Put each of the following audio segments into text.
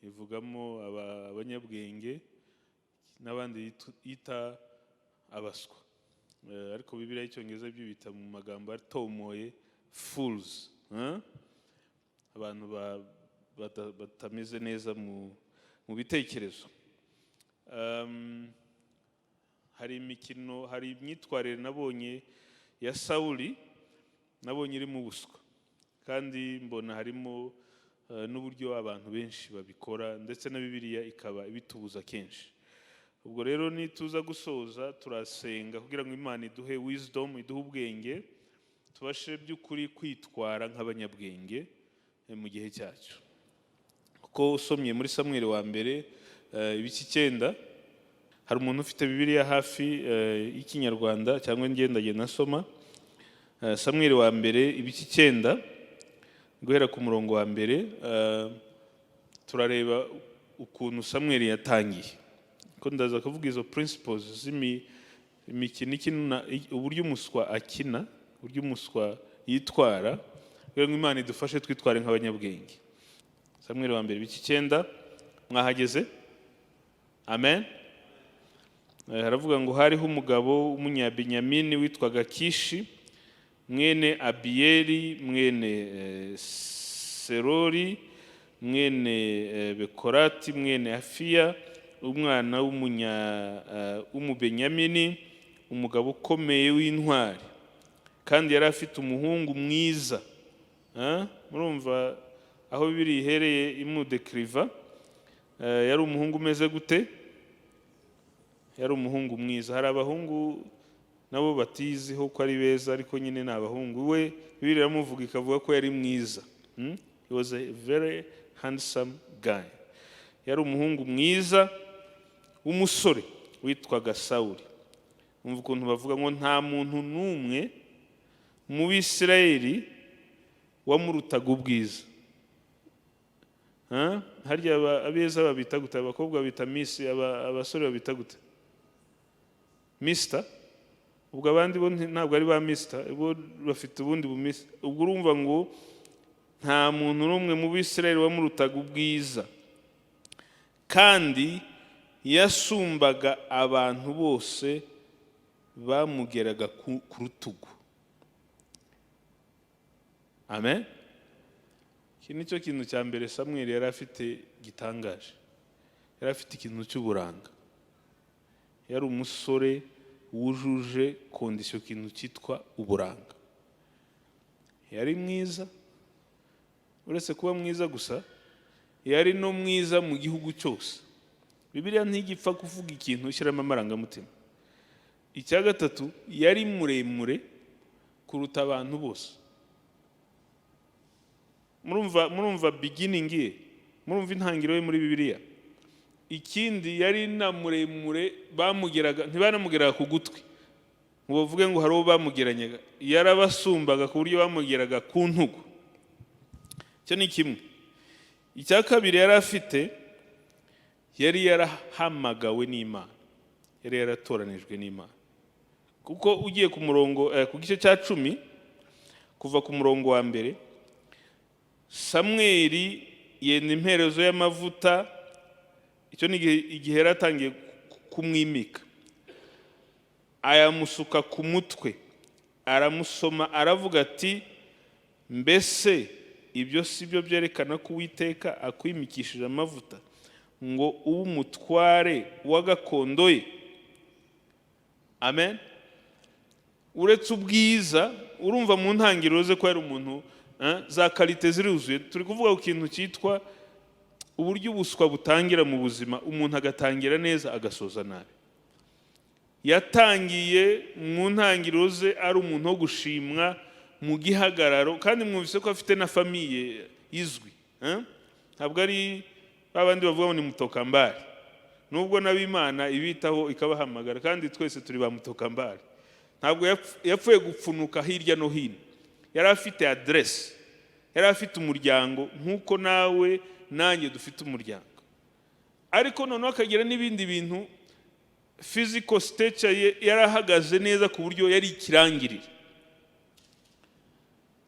Ivugamo abanyabwenge n'abandi yita abaswa. Ariko Bibiliya y'Icyongereza byo bita mu magambo atomoye fools, eh? Abantu batameze neza mu bitekerezo. Hari imikino, hari imyitwarire nabonye ya Sawuli, nabonye irimo ubuswa, kandi mbona harimo n'uburyo abantu benshi babikora, ndetse na Bibiliya ikaba ibitubuza kenshi. Ubwo rero nituza gusoza, turasenga kugira ngo Imana iduhe wisdom, iduhe ubwenge, tubashe by'ukuri kwitwara nk'abanyabwenge mu gihe cyacu. Kuko usomye muri Samweli wa mbere ibice 9, hari umuntu ufite Bibiliya hafi y'Ikinyarwanda cyangwa ngendagenda nasoma Samweli wa mbere ibice 9, guhera ku murongo wa mbere, turareba ukuntu Samweli yatangiye. Ko ndaza kuvuga izo principles z'imikino ikina, uburyo umuswa akina, uburyo umuswa yitwara, kugira ngo Imana idufashe twitware nk'abanyabwenge. Samweli wa mbere ibice 9, mwahageze? Amen. Haravuga ngo: "Hariho umugabo w'Umunyabenyamini witwaga Kishi, mwene Abiyeli, mwene Serori, mwene Bekorati, mwene Afiya, umwana w'Umubenyamini, umugabo ukomeye w'intwari. Kandi yari afite umuhungu mwiza." Ah, murumva aho Bibiliya ihereye imudekiriva. Yari umuhungu umeze gute? Yari umuhungu mwiza. Hari abahungu nabo batiziho ko ari beza, ariko nyine ni abahungu. We Bibiliya iramuvuga, ikavuga ko yari mwiza. He was a very handsome guy. Yari umuhungu mwiza w'umusore witwaga Sawuli. Umva ukuntu bavuga ngo nta muntu n'umwe mu Bisirayeli wamurutaga ubwiza. Ha? Harya abeza babita gute? Abakobwa babita miss, abasore babita gute? Mister. Ubwo abandi bo ntabwo ari ba mister, bo bafite ubundi bumisi. Ubwo urumva ngo nta muntu n'umwe mu Bisirayeli wamurutaga ubwiza, kandi yasumbaga abantu bose bamugeraga ku rutugu. Amen. Iki ni cyo kintu cya mbere Samweli yari afite gitangaje. Yari afite ikintu cy'uburanga, yari umusore wujuje condition, ikintu cyitwa uburanga. Yari mwiza. Uretse kuba mwiza gusa, yari no mwiza mu gihugu cyose. Bibiliya ntigipfa kuvuga ikintu ushyiramo amarangamutima. Icya gatatu, yari muremure kuruta abantu bose. Murumva beginning ye, murumva intangiriro ye muri Bibiliya. Ikindi, yari na muremure, bamugeraga, ntibanamugeraga ku gutwi ngo bavuge ngo hari uwo bamugeranyaga, yarabasumbaga ku buryo bamugeraga ku ntugu. Icyo ni kimwe. Icya kabiri yari afite, yari yarahamagawe n'Imana, yari yaratoranijwe n'Imana. Kuko ugiye ku murongo ku gice cya 10, kuva ku murongo wa mbere: "Samweli yenda imperezo y'amavuta." Icyo ni igihe yari atangiye kumwimika. "Ayamusuka ku mutwe, aramusoma, aravuga ati: 'Mbese ibyo si byo byerekana ko Uwiteka akwimikishije amavuta ngo ube umutware wa gakondo ye?'" Amen. Uretse ubwiza, urumva mu ntangiriro ze ko yari umuntu za qualité ziruzuye. Turi kuvuga ku kintu cyitwa uburyo ubuswa butangira mu buzima, umuntu agatangira neza, agasoza nabi. Yatangiye mu ntangiriro ze ari umuntu wo gushimwa mu gihagararo, kandi mwumvise ko afite na famille izwi, eh? Ntabwo ari ba bandi bavuga ngo ni mutokambari, nubwo n'ab'Imana ibitaho ikabahamagara, kandi twese turi ba mutokambari. Ntabwo yapfuye gupfunuka hirya no hino. Yari afite aderesi, yari afite umuryango nk'uko nawe nanjye dufite umuryango. Ariko noneho akagira n'ibindi bintu, physical stature ye, yari ahagaze neza ku buryo yari ikirangirire.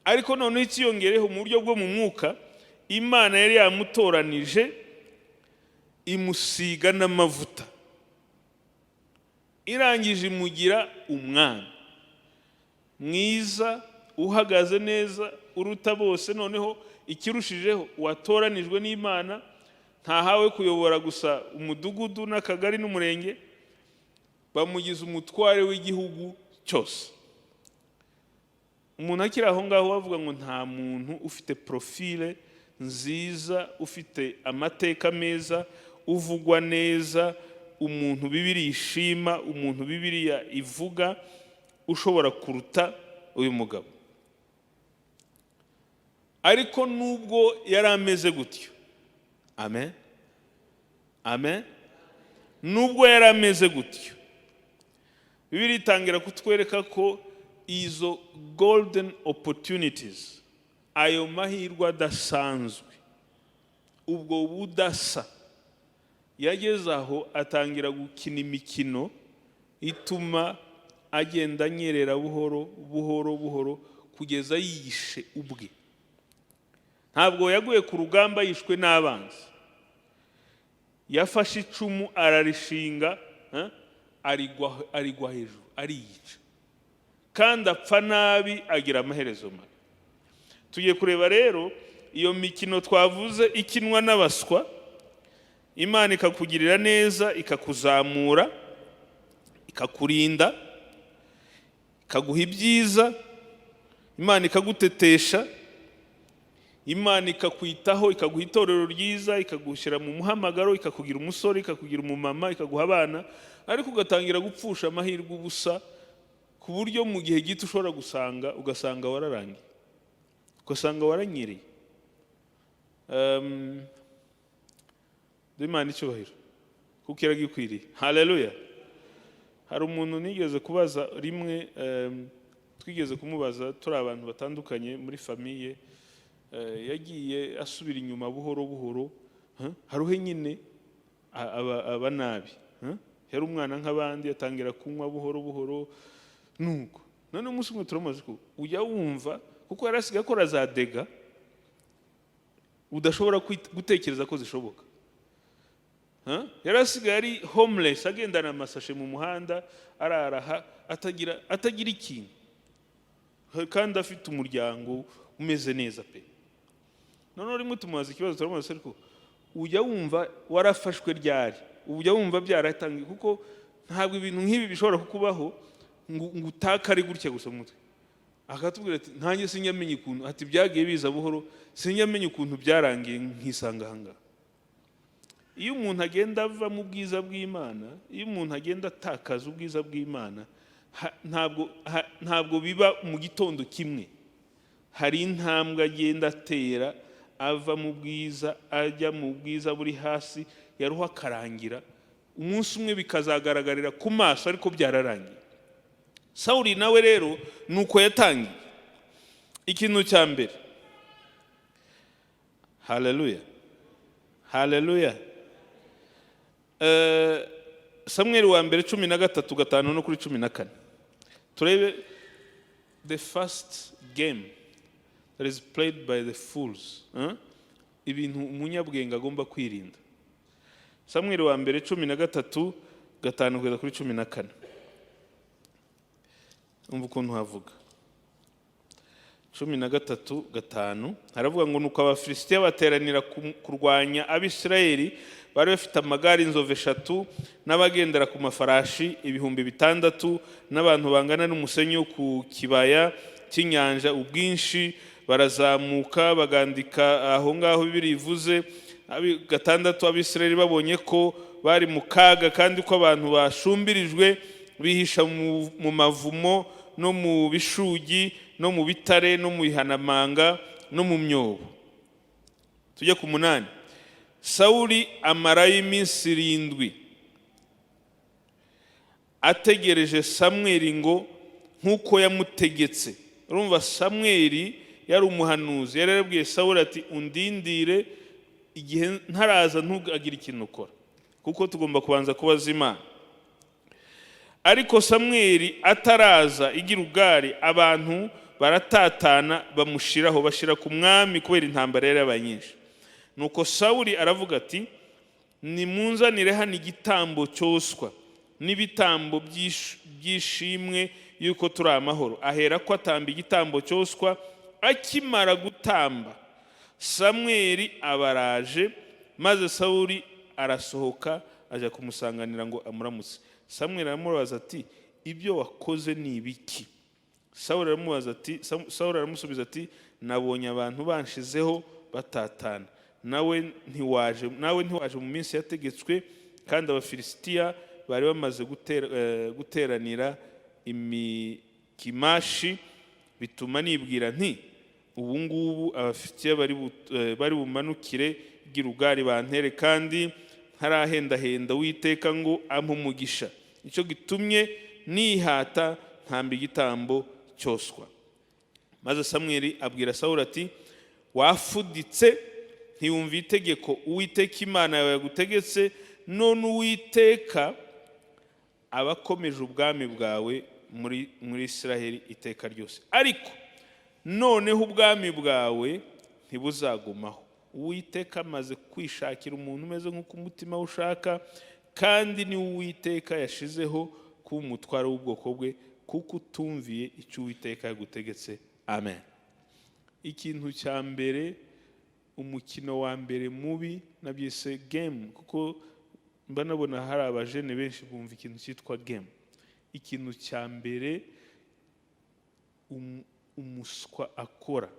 Ariko noneho ikiyongereho, mu buryo bwo mu mwuka, Imana yari yamutoranije. Imusiga n'amavuta, irangije imugira umwami mwiza, uhagaze neza, uruta bose. Noneho ikirushijeho, watoranijwe n'Imana, ntahawe kuyobora gusa umudugudu n'akagari n'umurenge, bamugize umutware w'igihugu cyose. Umuntu akiri aho ngaho bavuga ngo nta muntu ufite profile nziza, ufite amateka meza, uvugwa neza, umuntu Bibiliya ishima, umuntu Bibiliya ivuga, ushobora kuruta uyu mugabo. Ariko nubwo yari ameze gutyo, amen, amen, nubwo yari ameze gutyo, Bibiliya itangira kutwereka ko izo golden opportunities, ayo mahirwe adasanzwe, ubwo budasa, yageze aho atangira gukina imikino ituma agenda anyerera buhoro buhoro buhoro kugeza yiyishe ubwe. Ntabwo yaguye ku rugamba yishwe n'abanzi. Yafashe icumu ararishinga, arigwa hejuru, ariyica, kandi apfa nabi, agira amaherezo mabi. Tugiye kureba rero iyo mikino twavuze ikinwa n'abaswa. Imana ikakugirira neza, ikakuzamura, ikakurinda, ikaguha ibyiza, Imana ikagutetesha, Imana ikakwitaho, ikaguha itorero ryiza, ikagushyira mu muhamagaro, ikakugira umusore, ikakugira umumama, ikaguha abana, ariko ugatangira gupfusha amahirwe ubusa, ku buryo mu gihe gito ushobora gusanga ugasanga wararangiye, ugasanga waranyereye. Duhe Imana icyubahiro kuko iragikwiriye. Haleluya! Hari umuntu nigeze kubaza rimwe, twigeze kumubaza turi abantu batandukanye muri famille, yagiye asubira inyuma buhoro buhoro, haruhe nyine aba nabi, Yari umwana nk'abandi, atangira kunywa buhoro buhoro. Nuko none umunsi umwe turamubaza ko ujya wumva, kuko yari asigaye akora za dégâts udashobora gutekereza ko zishoboka. Yari asigaye ari homeless, agendana amasashe mu muhanda, araraha, atagira ikintu, kandi afite umuryango umeze neza pe. Noneho rimwe tumubaza ikibazo, turamubaza: "Ariko ujya wumva warafashwe ryari? Ujya wumva byaratangiye? Kuko ntabwo ibintu nk'ibi bishobora kukubaho ngo utakare gutya gusa mu mutwe." Akatubwira ati: "Ntanjye sinjya ukuntu," ati, "byagiye biza buhoro, sinjya ukuntu byarangiye nkisanga aha ngaha." Iyo umuntu agenda ava mu bwiza bw'Imana, iyo umuntu agenda atakaza ubwiza bw'Imana, ntabwo biba mu gitondo kimwe. Hari intambwe agenda atera ava mu bwiza ajya mu bwiza buri hasi, yaruha akarangira, umunsi umwe bikazagaragarira ku maso, ariko byararangiye. Sawuli nawe rero ni uko yatangiye. Ikintu cya mbere, haleluya, haleluya, Samweli wa mbere 13:5 no kuri 14, turebe the first game that is played by the fools, eh? Ibintu umunyabwenge agomba kwirinda. Samweli wa mbere 13:5 kugeza kuri 14. Umva ukuntu havuga. 13:5 haravuga ngo: "Nuko Abafilisitiya bateranira kurwanya Abisirayeli. Bari bafite amagare 3,000 n'abagendera ku mafarashi 6,000 n'abantu bangana n'umusenyi wo ku kibaya cy'inyanja ubwinshi. Barazamuka bagandika aho ngaho." Bibiliya ivuze 6: "Abisirayeli babonye ko bari mu kaga kandi ko abantu bashumbirijwe, bihisha mu mavumo no mu bishugi no mu bitare no mu bihanamanga no mu myobo." Tujye ku 8: "Sawuli amarayo iminsi 7 ategereje Samweli ngo nk'uko yamutegetse." Urumva, Samweli yari umuhanuzi, yari yarabwiye Sawuli ati: "Undindire igihe ntaraza, ntugagire ikintu ukora, kuko tugomba kubanza kubaza Imana." "Ariko Samweli ataraza i Gilugali, abantu baratatana, bamushiraho, bashira ku mwami, kubera intambara yari yabaye nyinshi. Nuko Sawuli aravuga ati: Nimunzanire hano igitambo cyoswa n'ibitambo by'ishimwe yuko turi amahoro. Ahera ko atamba igitambo cyoswa. Akimara gutamba, Samweli abaraje, maze Sawuli arasohoka ajya kumusanganira ngo amuramutse. Samweli aramubaza ati: "Ibyo wakoze ni ibiki?" Sawuli aramubaza ati, Sawuli aramusubiza ati: "Nabonye abantu banshizeho batatana, nawe ntiwaje mu minsi yategetswe, kandi Abafilisitiya bari bamaze guteranira i Mikimashi, bituma nibwira nti: 'Ubu ngubu Abafilisitiya bari bumanukire i Gilugali bantere, kandi ntarahendahenda Uwiteka ngo ampe umugisha.' Nicyo gitumye nihata ntamba igitambo cyoswa." Maze Samweli abwira Sawuli ati: "Wafuditse, ntiwumva itegeko Uwiteka Imana yawe yagutegetse. None Uwiteka aba akomeje ubwami bwawe muri Isiraheli iteka ryose. Ariko noneho ubwami bwawe ntibuzagumaho. Uwiteka amaze kwishakira umuntu umeze nk'uko umutima we ushaka, kandi ni Uwiteka yashizeho kuba umutwaro w'ubwoko bwe, kuko utumviye icyo Uwiteka yagutegetse." Amen. Ikintu cya mbere, umukino wa mbere mubi, nabyise game kuko mba nabona hari abajene benshi bumva ikintu cyitwa game. Ikintu cya mbere umuswa akora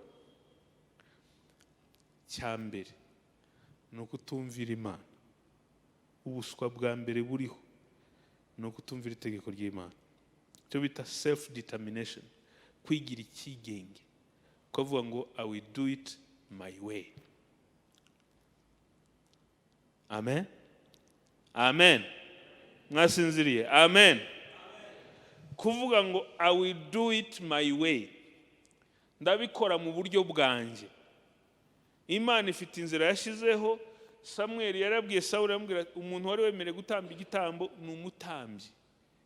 cya mbere ni ukutumvira Imana. Ubuswa bwa mbere buriho ni ukutumvira itegeko ry'Imana, icyo bita self determination, kwigira icyigenge, ukavuga ngo: "I will do it my way." Amen, amen. Mwasinziriye? Amen. Kuvuga ngo: "I will do it my way, ndabikora mu buryo bwanjye." Imana ifite inzira yashyizeho. Samweli yarabwiye Sawuli, aramubwira ati, umuntu wari wemerewe gutamba igitambo ni umutambyi,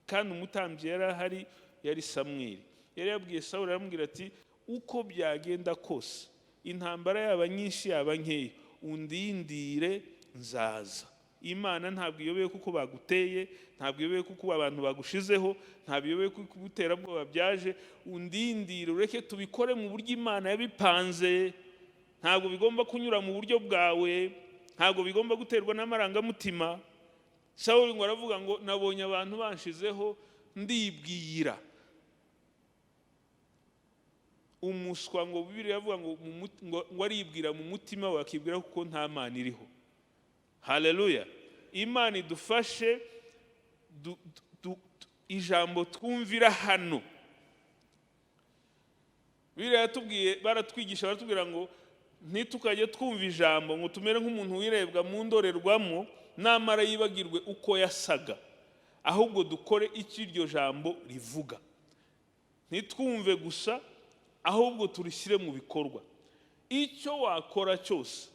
kandi umutambyi yari ahari, yari Samweli. Yari yabwiye Sawuli, aramubwira ati: "Uko byagenda kose, intambara yaba nyinshi, yaba nkeya, undindire nzaza." Imana ntabwo iyobeye kuko baguteye, ntabwo iyobeye kuko abantu bagushizeho, ntabwo iyobeye kuko ubuterabwoba byaje. Undindire, ureke tubikore mu buryo Imana yabipanze. Ntabwo bigomba kunyura mu buryo bwawe, ntabwo bigomba guterwa n'amarangamutima. Sawuli ngo aravuga ngo: "Nabonye abantu banshizeho, ndibwira." Umuswa ngo Bibiliya iravuga ngo ngo aribwira mu mutima we, akibwira kuko nta Mana iriho. Haleluya! Imana idufashe ijambo twumvira hano. Bibiliya yatubwiye, baratwigisha, baratubwira ngo ntitukajye twumva ijambo ngo tumere nk'umuntu wirebwa mu ndorerwamo, namara yibagirwe uko yasaga, ahubwo dukore icyo iryo jambo rivuga. Ntitwumve gusa, ahubwo turishyire mu bikorwa. Icyo wakora cyose,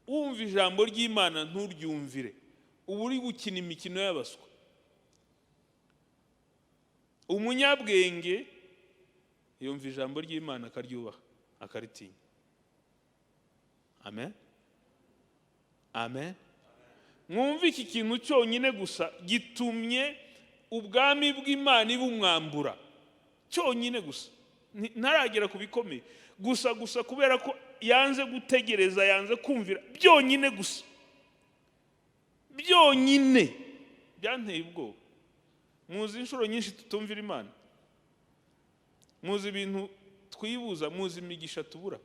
wumva ijambo ry'Imana nturyumvire, uba uri gukina imikino y'abaswa. Umunyabwenge yumva ijambo ry'Imana, akaryubaha, akaritinya. Amen, amen. Mwumve, iki kintu cyonyine gusa gitumye ubwami bw'Imana ibumwambura, cyonyine gusa. Ntaragera ku bikomeye. Gusa gusa kubera ko yanze gutegereza, yanze kumvira, byonyine gusa, byonyine byanteye ubwoba. Muzi inshuro nyinshi tutumvira Imana, muzi ibintu twibuza, muzi imigisha tubura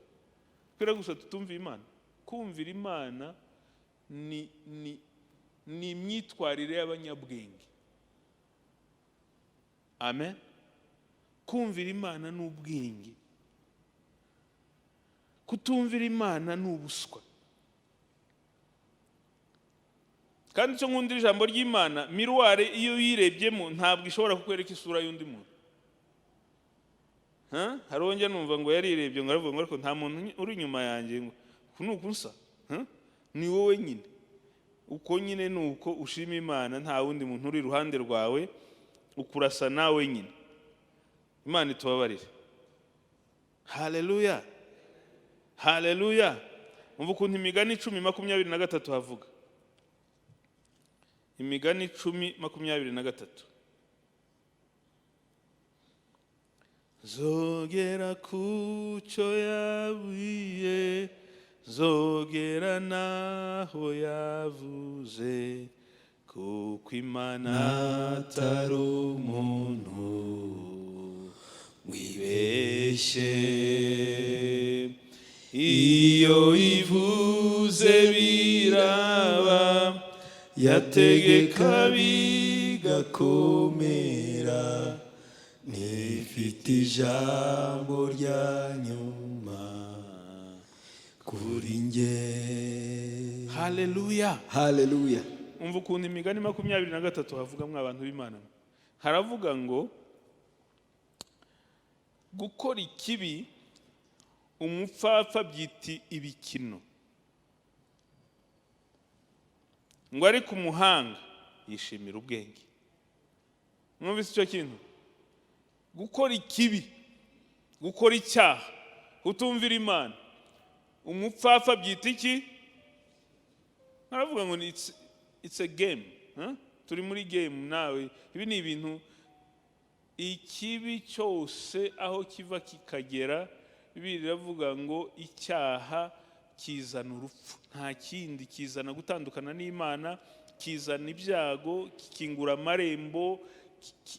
kubera gusa tutumvira Imana. Kumvira Imana ni imyitwarire y'abanyabwenge. Amen. Kumvira Imana ni ubwenge, kutumvira Imana ni ubuswa. Kandi icyo nkundira ijambo ry'Imana, miroir iyo uyirebyemo ntabwo ishobora kukwereka isura y'undi muntu. Ha? Hari uwo njya numva ngo yarirebye, ngo aravuga ngo: "Ariko nta muntu uri inyuma yanjye, ngo uku ni uku nsa." Ha? Ni wowe nyine, uko nyine ni uko. Ushima Imana, nta wundi muntu uri iruhande rwawe, ukurasa nawe nyine. Imana itubabarire. Haleluya, haleluya. Umva ukuntu Imigani 10:23 havuga. Imigani 10:23. Zogera ku cyo yabwiye, zogera naho yavuze, kuko Imana atari umuntu wibeshye. Iyo ivuze biraba, yategeka bigakomera, ntifite ijambo rya nyuma kuri njye. Haleluya! Haleluya! Umva ukuntu Imigani 23 havugamo abantu b'Imana. Haravuga ngo gukora ikibi umupfapfa byita ibikino, ngo ariko umuhanga yishimira ubwenge. Mwumvise icyo kintu? Gukora ikibi, gukora icyaha, kutumvira Imana, umupfapfa byita iki? Haravuga ngo ni it's a game, huh? Turi muri game nawe. Ibi ni ibintu, ikibi cyose aho kiva kikagera, Bibiliya iravuga ngo icyaha kizana urupfu, nta kindi. Kizana gutandukana n'Imana, kizana ibyago, kikingura amarembo,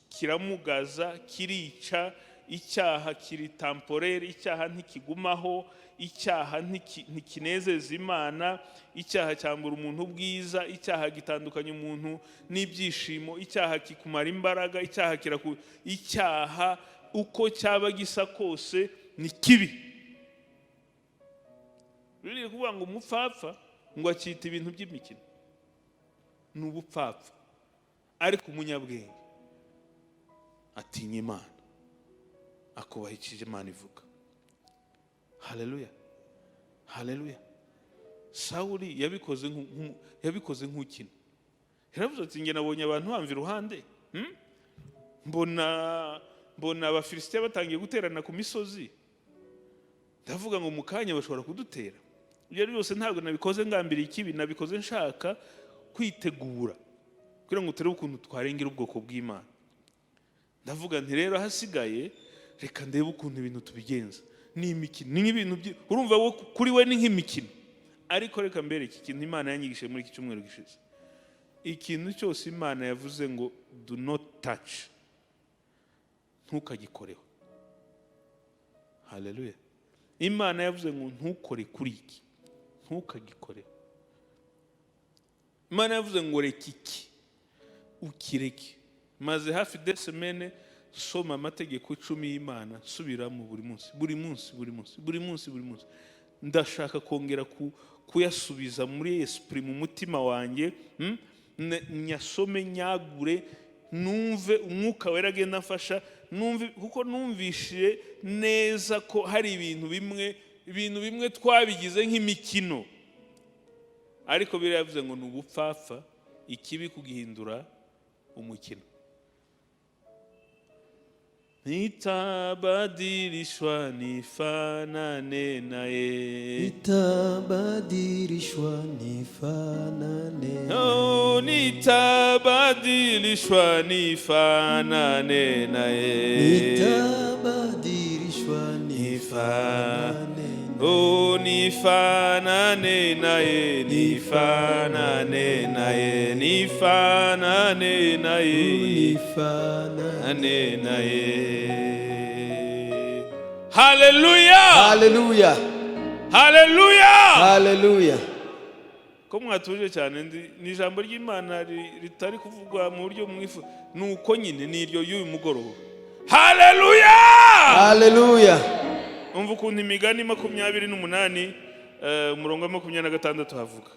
kiramugaza, kirica. Icyaha kiri temporaire, icyaha ntikigumaho, icyaha ntikinezeza Imana. Icyaha cyambura umuntu ubwiza, icyaha gitandukanya umuntu n'ibyishimo, icyaha kikumara imbaraga, icyaha kiraku icyaha uko cyaba gisa kose ni kibi. Biri kuvuga ngo umupfapfa ngo akita ibintu by'imikino, ni ubupfapfa, ariko umunyabwenge atinya Imana, akubaha icyo Imana ivuga. Haleluya, haleluya! Sawuli yabikoze nk'ukina. Yaravuze ati: "Njye nabonye abantu bamva iruhande, Mbona Abafilisitiya batangiye guterana ku misozi, ndavuga ngo mu kanya bashobora kudutera. Ibyo ari byose ntabwo nabikoze ngambiriye ikibi, nabikoze nshaka kwitegura kugira ngo turebe ukuntu twarengera ubwoko bw'Imana. Ndavuga nti rero ahasigaye reka ndebe ukuntu ibintu tubigenza." Ni imikino, ni nk'ibintu urumva kuri we ni nk'imikino. Ariko reka mbere iki kintu Imana yanyigishije muri iki cyumweru gishize: ikintu cyose Imana yavuze ngo "Do not touch", ntukagikoreho. Haleluya! Imana yavuze ngo ntukore kuri iki, ntukagikoreho. Imana yavuze ngo reka iki, ukireke. Maze hafi 2 semaines soma amategeko 10 y'Imana, subiramo buri munsi, buri munsi, buri munsi, buri munsi, buri munsi. Ndashaka kongera kuyasubiza muri esprit, mu mutima wanjye, Nyasome, nyagure, numve Umwuka Wera agenda amfasha numve, kuko numvishije neza ko hari ibintu bimwe twabigize nk'imikino, ariko biriya yavuze ngo ni ubupfapfa ikibi kugihindura umukino. Nitabadilishwa nifanane naye. Nitabadilishwa nifanane. Oh, nitabadilishwa nifanane naye. Nitabadilishwa nifanane. Oh, nifanane naye, nifanane naye, nifanane naye. Nifanane. Ane naye. Haleluya! Haleluya! Haleluya! Haleluya! Ko mwatuje cyane? Ni ijambo ry'Imana ritari kuvugwa mu buryo mwifu, ni uko nyine ni iryo y'uyu mugoroba. Haleluya! Haleluya! Umva ukuntu Imigani 28, umurongo wa 26 havuga.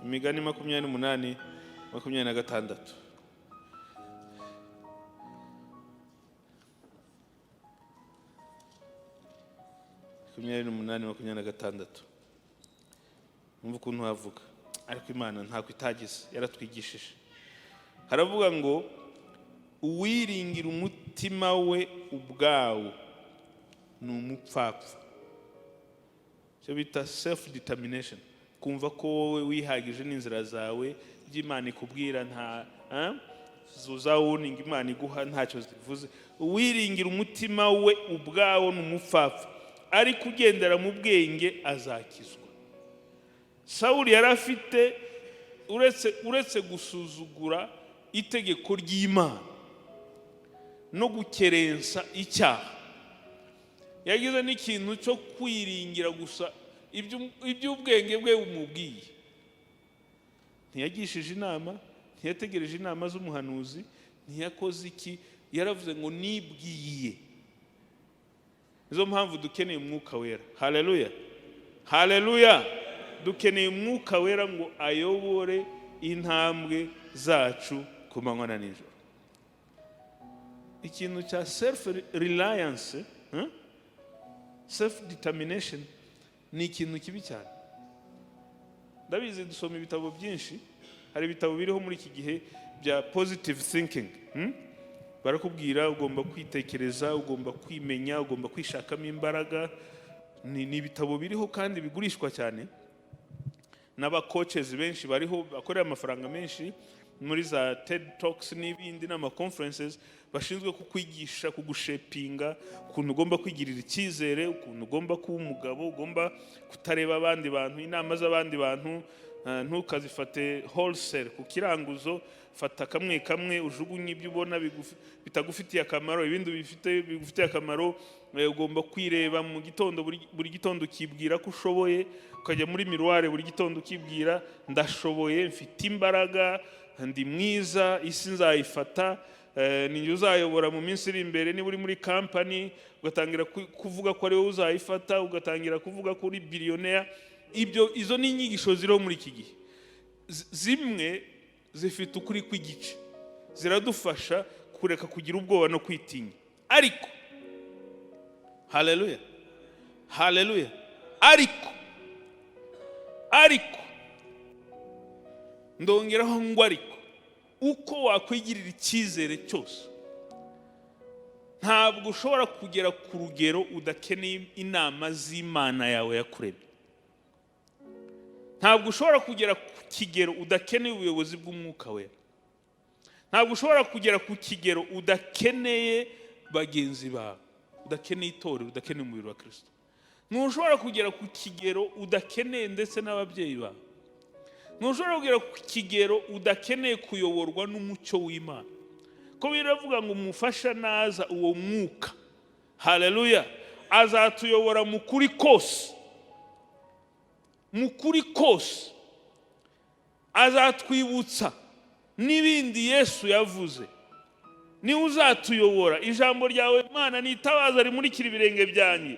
Imigani 28:26. 28:26. Umva ukuntu havuga. Ariko Imana ntako itagize, yaratwigishije. Haravuga ngo uwiringira umutima we ubwawo ni umupfapfa. Icyo bita self determination, Ukumva ko wowe wihagije n'inzira zawe, ibyo Imana ikubwira nta za warning Imana iguha ntacyo zivuze. Uwiringira umutima we ubwawo ni umupfapfa, ariko ugendera mu bwenge azakizwa. Sawuli yari afite, uretse gusuzugura itegeko ry'Imana no gukerensa icyaha, yagize n'ikintu cyo kwiringira gusa iby'ubwenge bwe bumubwiye. Ntiyagishije inama, ntiyategereje inama z'umuhanuzi, ntiyakoze iki, yaravuze ngo "Nibwiye". Nizo mpamvu dukeneye Umwuka Wera. Haleluya, haleluya! Dukeneye Umwuka Wera ngo ayobore intambwe zacu ku manywa na nijoro. Ikintu cya self reliance, self determination ni ikintu kibi cyane. Ndabizi, dusoma ibitabo byinshi. Hari ibitabo biriho muri iki gihe bya positive thinking, Barakubwira ugomba kwitekereza, ugomba kwimenya, ugomba kwishakamo imbaraga. Ni ibitabo biriho kandi bigurishwa cyane n'aba coaches benshi bariho bakorera amafaranga menshi muri za TED Talks n'ibindi n'ama conferences, bashinzwe kukwigisha, kugushapinga ukuntu ugomba kwigirira icyizere, ukuntu ugomba kuba umugabo, ugomba kutareba abandi bantu, inama z'abandi bantu ntukazifate wholesale ku kiranguzo. Fata kamwe kamwe, ujugunye ibyo ubona bitagufitiye akamaro, ibindi bifite bigufitiye akamaro. Ugomba kwireba mu gitondo, buri gitondo ukibwira ko ushoboye, ukajya muri miroir buri gitondo ukibwira: "Ndashoboye, mfite imbaraga, ndi mwiza, isi nzayifata, ni njye uzayobora mu minsi iri imbere." Niba uri muri company, ugatangira kuvuga ko ari wowe uzayifata, ugatangira kuvuga ko uri billionaire. Ibyo, izo ni inyigisho ziriho muri iki gihe. Zimwe zifite ukuri kw'igice, ziradufasha kureka kugira ubwoba no kwitinya. Ariko haleluya, haleluya, ariko ndongeraho ngo ariko uko wakwigirira icyizere cyose, ntabwo ushobora kugera ku rugero udakeneye inama z'Imana yawe yakuremye. Ntabwo ushobora kugera ku kigero udakeneye ubuyobozi bw'Umwuka Wera. Ntabwo ushobora kugera ku kigero udakeneye bagenzi bawe, udakeneye itorero, udakeneye umubiri wa Kirisito. Ntushobora kugera ku kigero udakeneye ndetse n'ababyeyi bawe. Ntushobora kugera ku kigero udakeneye kuyoborwa n'umucyo w'Imana, ko biravuga ngo umufasha naza, uwo Mwuka, haleluya, azatuyobora mu kuri kose, mu kuri kose. Azatwibutsa n'ibindi Yesu yavuze, niwe uzatuyobora. "Ijambo ryawe, Imana, ni itabaza rimurikira ibirenge byanjye.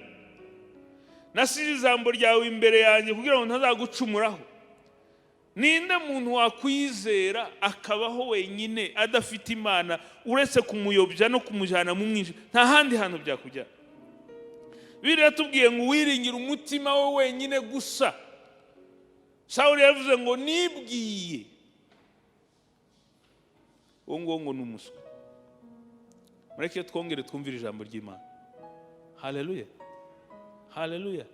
Nasize ijambo ryawe imbere yanjye kugira ngo ntazagucumuraho." Ninde muntu wakwizera akabaho wenyine adafite Imana, uretse kumuyobya no kumujyana mu mwijima? Nta handi hantu byakujyana. Bibiliya tubwiye ngo uwiringira umutima we wenyine gusa. Sawuli yavuze ngo "Nibwiye", uwo nguwo ngo ni umuswa. Mureke twongere twumvire ijambo ry'Imana. Haleluya, haleluya!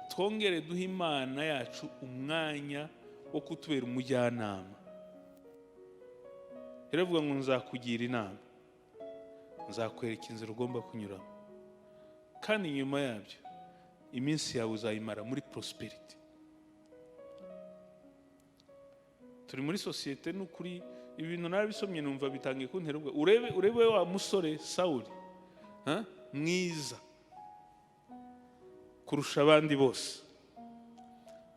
Twongere duhe Imana yacu umwanya wo kutubera umujyanama. Iravuga ngo "Nzakugira inama, nzakwereka inzira ugomba kunyuramo, kandi nyuma yabyo iminsi yawe uzayimara muri prosperity." Turi muri sosiyete, n'ukuri ibintu narabisomye numva bitangiye kuntera ubwoba. Urebe wa musore Sawuli, ha? Mwiza kurusha abandi bose,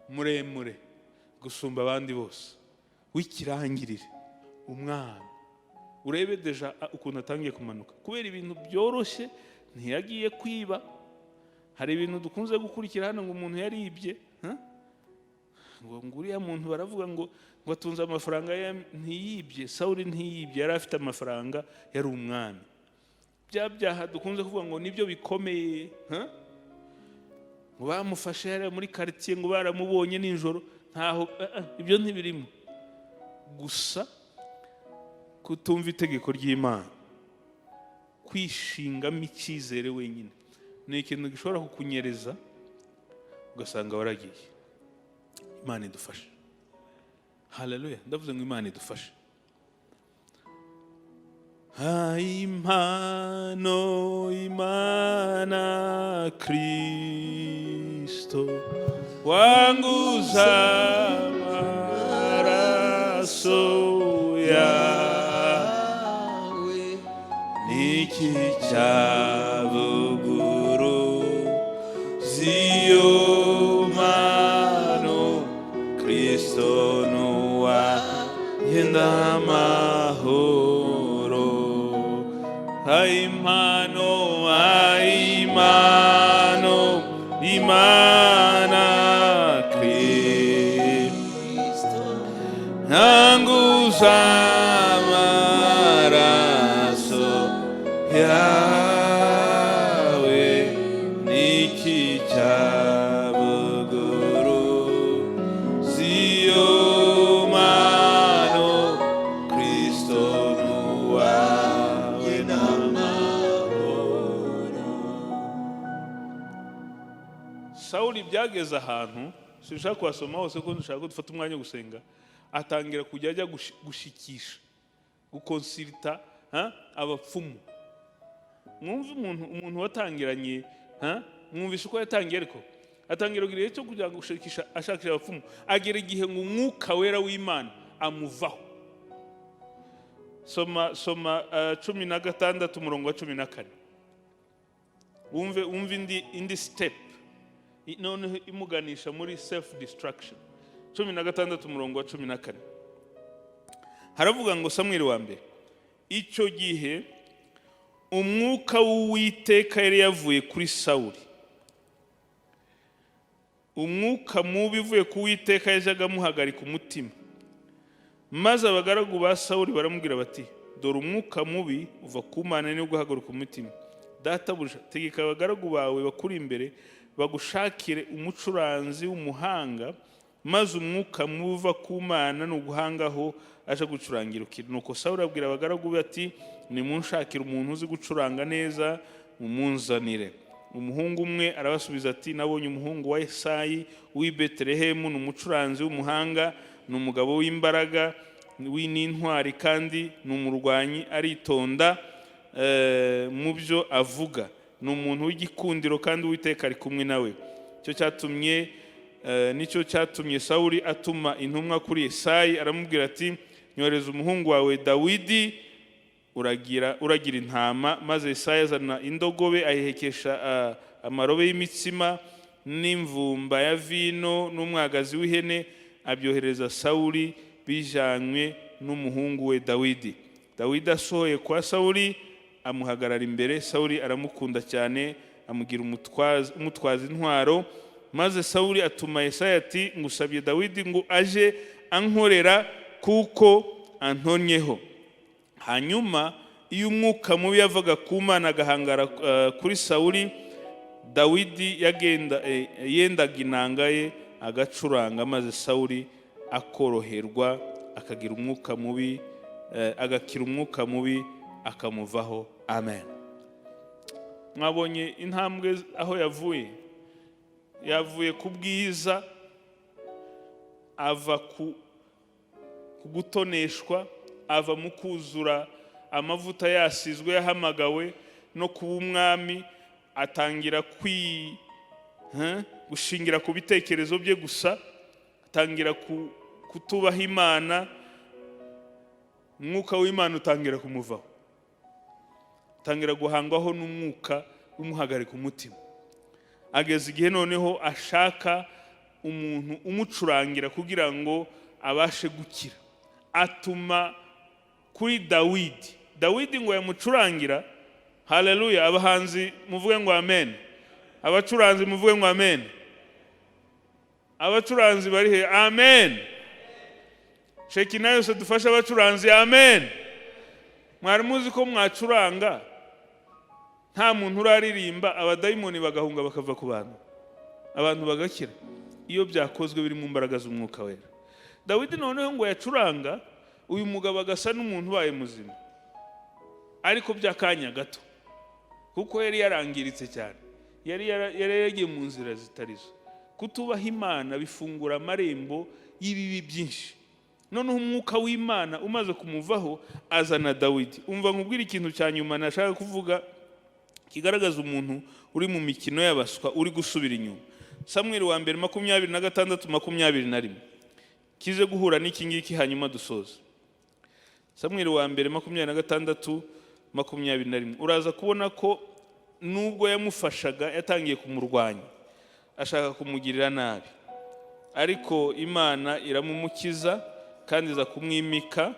muremure gusumba abandi bose, w'ikirangirire, umwana. Urebe déjà ukuntu atangiye kumanuka kubera ibintu byoroshye. Ntiyagiye kwiba. Hari ibintu dukunze gukurikira hano ngo umuntu yaribye, ha? Ngo uriya muntu baravuga ngo atunze amafaranga ye. Ntiyibye, Sawuli ntiyibye, yari afite amafaranga, yari umwami. Bya byaha dukunze kuvuga ngo nibyo bikomeye, ha? Ngo bamufashe hariya muri karitsiye, ngo baramubonye nijoro, ntaho ibyo ntibirimo. Gusa kutumva itegeko ry'Imana, kwishingamo icyizere wenyine, ni ikintu gishobora kukunyereza ugasanga waragiye. Imana idufashe. Haleluya! Ndavuze ngo Imana idufashe. Ha, impano Imana Kristo wanguza amaraso yawe, niki cyavuguru ziyo mpano? Kristo nuwa yenda amahoro. Impano, impano Imana Kristo anguza amaraso yawe, niki cyabuguru ziyo mpano? Kristo nuwawe n'amahoro. Sawuli byageze ahantu, sinshaka kuhasoma hose kuko nshaka ko dufata umwanya wo gusenga, atangira kujya ajya gushikisha, guconsulta, ha, abapfumu. Mwumve umuntu watangiranye, ha? Mwumvise uko yatangiye, ariko atangira kugira igihe cyo kujya gushakisha, ashakisha abapfumu, agera igihe ngo Umwuka Wera w'Imana amuvaho. Soma, soma 16 umurongo wa 14, wumve indi step noneho imuganisha muri self destruction. 16 umurongo wa 14 haravuga ngo, Samweli wa mbere: "Icyo gihe umwuka w'Uwiteka yari yavuye kuri Sawuli. Umwuka mubi uvuye ku Uwiteka yajyaga amuhagarika umutima. Maze abagaragu ba Sawuli baramubwira bati: 'Dore umwuka mubi uva ku Mana niwo guhagarika umutima. Databuja, tegeka abagaragu bawe bakuri imbere bagushakire umucuranzi w'umuhanga, maze umwuka mubi uva ku Mana nuguhangaho aje gucurangira ukira.' Nuko Sawuli abwira abagaragu be ati: 'Nimunshakire umuntu uzi gucuranga neza, mumunzanire.' Umuhungu umwe arabasubiza ati: 'Nabonye umuhungu wa Yesayi w'i Betelehemu, ni umucuranzi w'umuhanga, ni umugabo w'imbaraga n'intwari, kandi ni umurwanyi, aritonda mu byo avuga, ni umuntu w'igikundiro, kandi Uwiteka ari kumwe nawe.' Icyo cyatumye nicyo cyatumye Sawuli atuma intumwa kuri Yesayi, aramubwira ati: 'Nyohereza umuhungu wawe Dawidi uragira intama.' Maze Yesayi azana indogobe, ayihekesha amarobe y'imitsima n'imvumba ya vino n'umwagazi w'ihene, abyohereza Sawuli bijanywe n'umuhungu we Dawidi. Dawidi asohoye kwa Sawuli, amuhagarara imbere. Sawuli aramukunda cyane, amugira umutwaza intwaro. Maze Sawuli atuma Yesayi ati: 'Ngusabye Dawidi ngo aje ankorera, kuko antonnyeho.' Hanyuma iyo umwuka mubi yavaga ku Mana agahangara kuri Sawuli, Dawidi yagenda yendaga inanga ye agacuranga, maze Sawuli akoroherwa, akagira umwuka mubi agakira, umwuka mubi akamuvaho." Amen. Mwabonye intambwe aho yavuye? Yavuye ku bwiza, ava ku gutoneshwa, ava mu kuzura amavuta, yasizwe, yahamagawe no kuba umwami, atangira gushingira ku bitekerezo bye gusa, atangira kutubaha Imana. Umwuka w'Imana utangira kumuvaho, atangira guhangwaho n'umwuka umuhagarika umutima, ageza igihe noneho ashaka umuntu umucurangira kugira ngo abashe gukira. Atuma kuri Dawidi. Dawidi ngo yamucurangira. Haleluya! Abahanzi muvuge ngo amen. Abacuranzi muvuge ngo amen. Abacuranzi bari he? Amen. Shekina yose dufashe abacuranzi. Amen. Mwari muzi ko mwacuranga nta muntu uraririmba, abadayimoni bagahunga bakava ku bantu, abantu bagakira, iyo byakozwe biri mu mbaraga z'Umwuka Wera? Dawidi noneho ngo yacuranga, uyu mugabo agasa n'umuntu ubaye muzima, ariko by'akanya gato, kuko yari yarangiritse cyane, yari yagiye mu nzira zitari zo. Kutubaha Imana bifungura amarembo y'ibibi byinshi. Noneho Umwuka w'Imana umaze kumuvaho, azana Dawidi. Umva nkubwire ikintu cya nyuma nashaka kuvuga kigaragaza umuntu uri mu mikino y'abaswa, uri gusubira inyuma. Samweli wa mbere 26:21, kize guhura n'iki ngiki, hanyuma dusoze. Samweli wa mbere 26:21, uraza kubona ko nubwo yamufashaga yatangiye kumurwanya, ashaka kumugirira nabi, ariko Imana iramumukiza kandi iza kumwimika,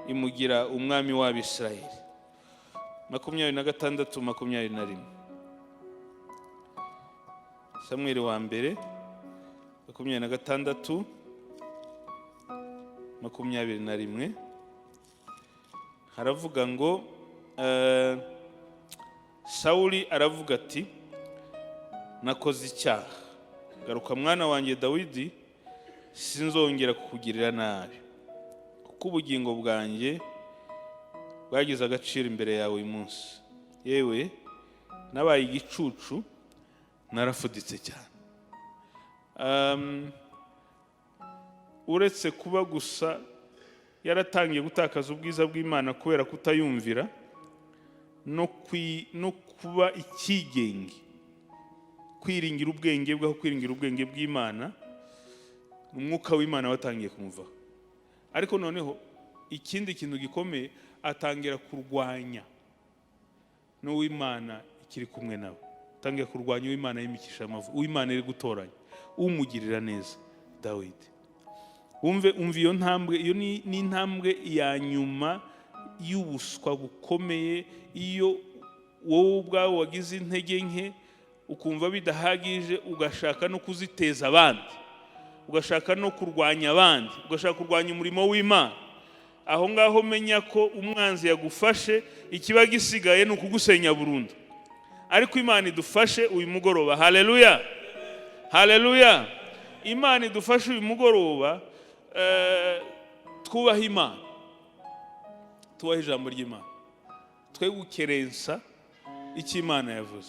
imugira umwami w'Abisirayeli. 26:21, Samweli wa mbere 26:21, haravuga ngo Sawuli aravuga ati: "Nakoze icyaha. Garuka, mwana wanjye Dawidi, sinzongera kukugirira nabi, kuko ubugingo bwanjye bwagize agaciro imbere yawe uyu munsi. Yewe, nabaye igicucu, narafuditse cyane." Uretse kuba gusa yaratangiye gutakaza ubwiza bw'Imana kubera kutayumvira no kuba icyigenge, kwiringira ubwenge bwe aho kwiringira ubwenge bw'Imana, Umwuka w'Imana watangiye kumuvaho. Ariko noneho ikindi kintu gikomeye, atangira kurwanya n'uw'Imana ikiri kumwe nawe, atangira kurwanya uw'Imana yimikisha amavuta, uw'Imana iri gutoranya, umugirira neza, Dawidi. Wumve, umva iyo ntambwe. Iyo ni intambwe ya nyuma y'ubuswa bukomeye. Iyo wowe ubwawe wagize intege nke, ukumva bidahagije, ugashaka no kuziteza abandi, ugashaka no kurwanya abandi, ugashaka kurwanya umurimo w'Imana, aho ngaho menya ko umwanzi yagufashe. Ikiba gisigaye ni ukugusenya burundu. Ariko Imana idufashe uyu mugoroba. Haleluya, haleluya! Imana idufashe uyu mugoroba. Twubahe Imana, tubahe ijambo ry'Imana, twe gukerensa icyo Imana yavuze.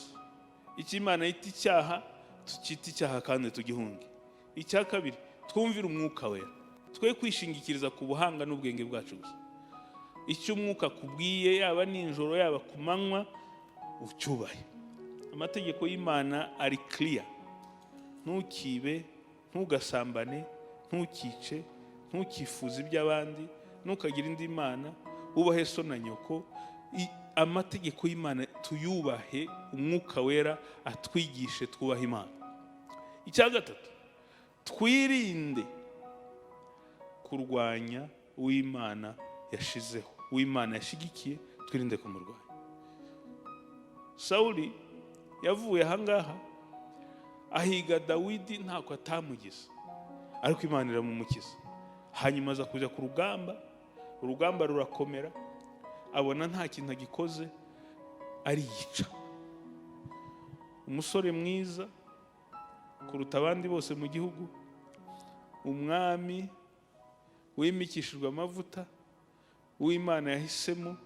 Icyo Imana yita icyaha, tukita icyaha kandi tugihunge. Icya kabiri, twumvire Umwuka Wera, twe kwishingikiriza ku buhanga n'ubwenge bwacu gusa. Icyo Umwuka akubwiye, yaba nijoro, yaba ku manywa, ucyubahe. Amategeko y'Imana ari clear: ntukibe, ntugasambane, ntukice, ntukifuze iby'abandi, ntukagire indi mana, wubahe so na nyoko. Amategeko y'Imana tuyubahe, Umwuka Wera atwigishe twubahe Imana. Icya gatatu, twirinde kurwanya uw'Imana yashizeho, uw'Imana yashyigikiye, twirinde kumurwanya. Sawuli yavuye ahangaha ahiga Dawidi, ntako atamugize, ariko Imana iramumukiza. Hanyuma aza kujya ku rugamba, urugamba rurakomera, abona nta kintu agikoze, ariyica. Umusore mwiza kuruta abandi bose mu gihugu, umwami wimikishijwe amavuta, uw'Imana yahisemo,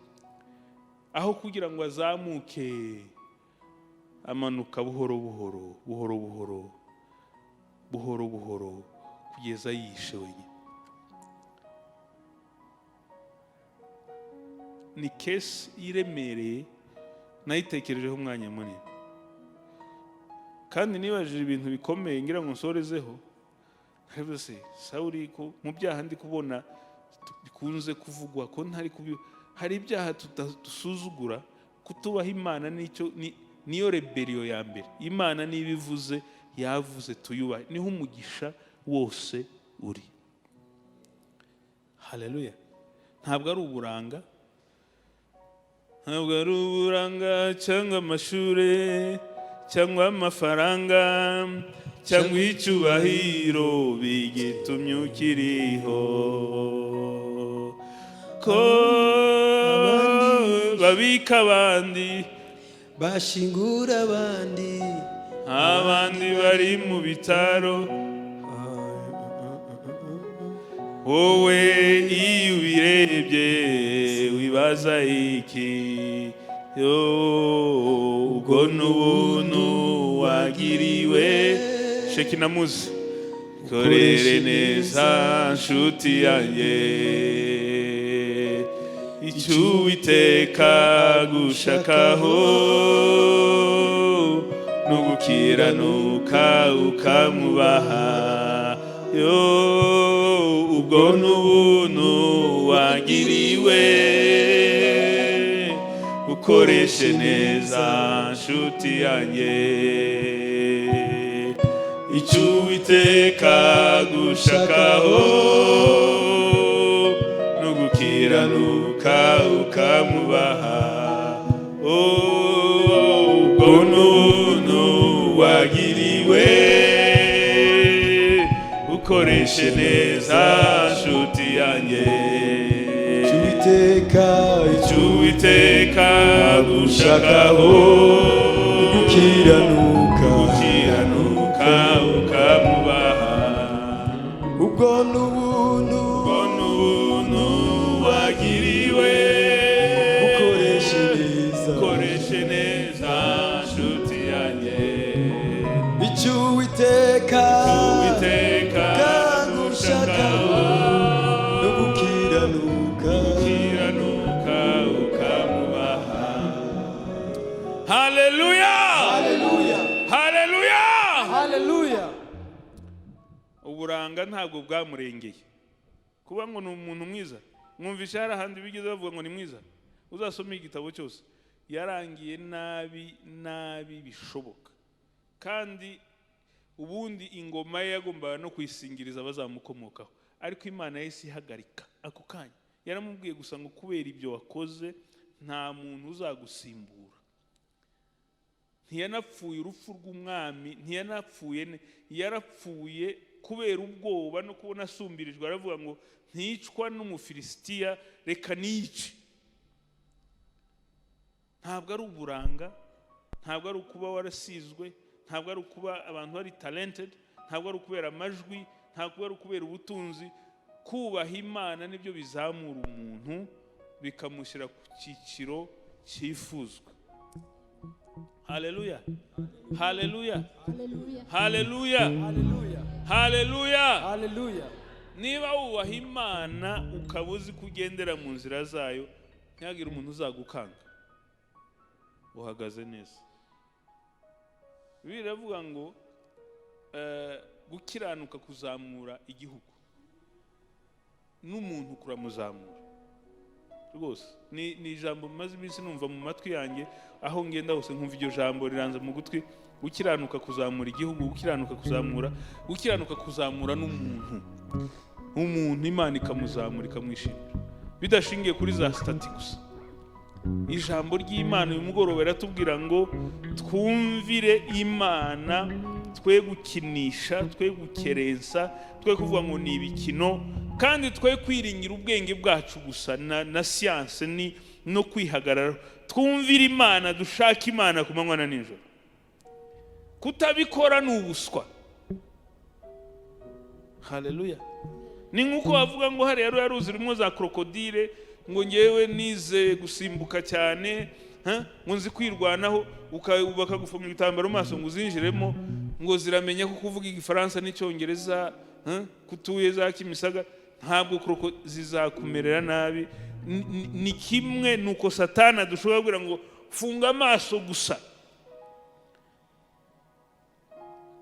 aho kugira ngo azamuke, amanuka buhoro buhoro, buhoro buhoro, buhoro buhoro, kugeza yishe wenyine. Ni case iremereye, nayitekerejeho umwanya munini kandi nibajije ibintu bikomeye. Ngira ngo nsorezeho. Naravuze se, Sawuli, ko mu byaha ndi kubona bikunze kuvugwa ko ntari kubi, hari ibyaha dusuzugura. Kutubaha Imana nicyo niyo rebellion ya mbere. Imana niba ivuze, yavuze, tuyubahe, niho umugisha wose uri. Haleluya! Ntabwo ari uburanga, ntabwo ari uburanga cyangwa amashuri cyangwa amafaranga cyangwa icyubahiro bigitumye ukiriho, ko babika abandi, bashingura abandi, abandi bari mu bitaro, wowe iyo ubirebye wibaza iki? Yo, ubwo n'ubuntu wagiriwe. Shekinamuzi, korere neza nshuti yanjye, icyo Uwiteka gushakaho no gukiranuka ukamubaha yo, ubwo n'ubuntu wagiriwe, ukoreshe neza nshuti yanjye, icyo Uwiteka gushakaho no gukiranuka ukamubaha, ubwo n'ubuntu wagiriwe, ukoreshe neza nshuti yanjye. Uwiteka Icyo Uwiteka gushakaho gukiranuka gukiranuka ukamubaha, ubwo n'ubuntu ubwo n'ubuntu wagiriwe, ukoreshe neza ukoreshe neza nshuti yanjye. Icyo Uwiteka Uwiteka kagushakaho no gukiranuka gukiranuka ukamubaha. Haleluya! Haleluya! Haleluya! Haleluya! Uburanga ntabwo bwamurengeye kuba ngo ni umuntu mwiza. Mwumvishe hari ahandi bigeze bavuga ngo ni mwiza? Uzasome igitabo cyose, yarangiye nabi nabi bishoboka. Kandi ubundi ingoma ye yagombaga no kuyisingiriza abazamukomokaho, ariko Imana yahise ihagarika ako kanya. Yaramubwiye gusa ngo kubera ibyo wakoze nta muntu uzagusimbura. Ntiyanapfuye urupfu rw'umwami, ntiyanapfuye yarapfuye kubera ubwoba no kubona asumbirijwe. Aravuga ngo nticwa n'Umufilisitiya, reka niyice. Ntabwo ari uburanga, ntabwo ari ukuba warasizwe, ntabwo ari ukuba abantu bari talented, ntabwo ari ukubera amajwi, ntabwo ari ukubera ubutunzi. Kubaha Imana nibyo bizamura umuntu, bikamushyira ku cyiciro cyifuzwa. Haleluya, haleluya! Haleluya! Haleluya! Haleluya! Haleluya! Niba wubaha Imana, ukaba uzi ko ugendera mu nzira zayo, ntihagire umuntu uzagukanga, uhagaze neza. Bibiliya iravuga ngo gukiranuka kuzamura igihugu, n'umuntu kuramuzamura rwose. Ni ijambo maze iminsi numva mu matwi yanjye, aho ngenda hose nkumva iryo jambo riranze mu gutwi: gukiranuka kuzamura igihugu, gukiranuka kuzamura, gukiranuka kuzamura n'umuntu. Umuntu Imana ikamuzamura, ikamwishimira, bidashingiye kuri za status gusa. Ijambo ry'Imana uyu mugoroba riratubwira ngo twumvire Imana, twe gukinisha, twe gukerensa, twe kuvuga ngo ni ibikino, kandi twe kwiringira ubwenge bwacu gusa na siyanse ni no kwihagararaho. Twumvire Imana, dushake Imana ku manywa na nijoro. Kutabikora ni ubuswa. Haleluya! Ni nk'uko bavuga ngo hariya ruriya ruzi rurimo za krokodile, ngo ngewe nize gusimbuka cyane, ha? Ngo nzi kwirwanaho, bakagufunga ibitambaro mu maso ngo uzinjiremo, ngo ziramenya ko kuvuga Igifaransa n'Icyongereza, ha? Kutuye za Kimisaga, ntabwo kroko zizakumerera nabi. Ni kimwe nuko Satana dushobora kubwira ngo funga amaso gusa.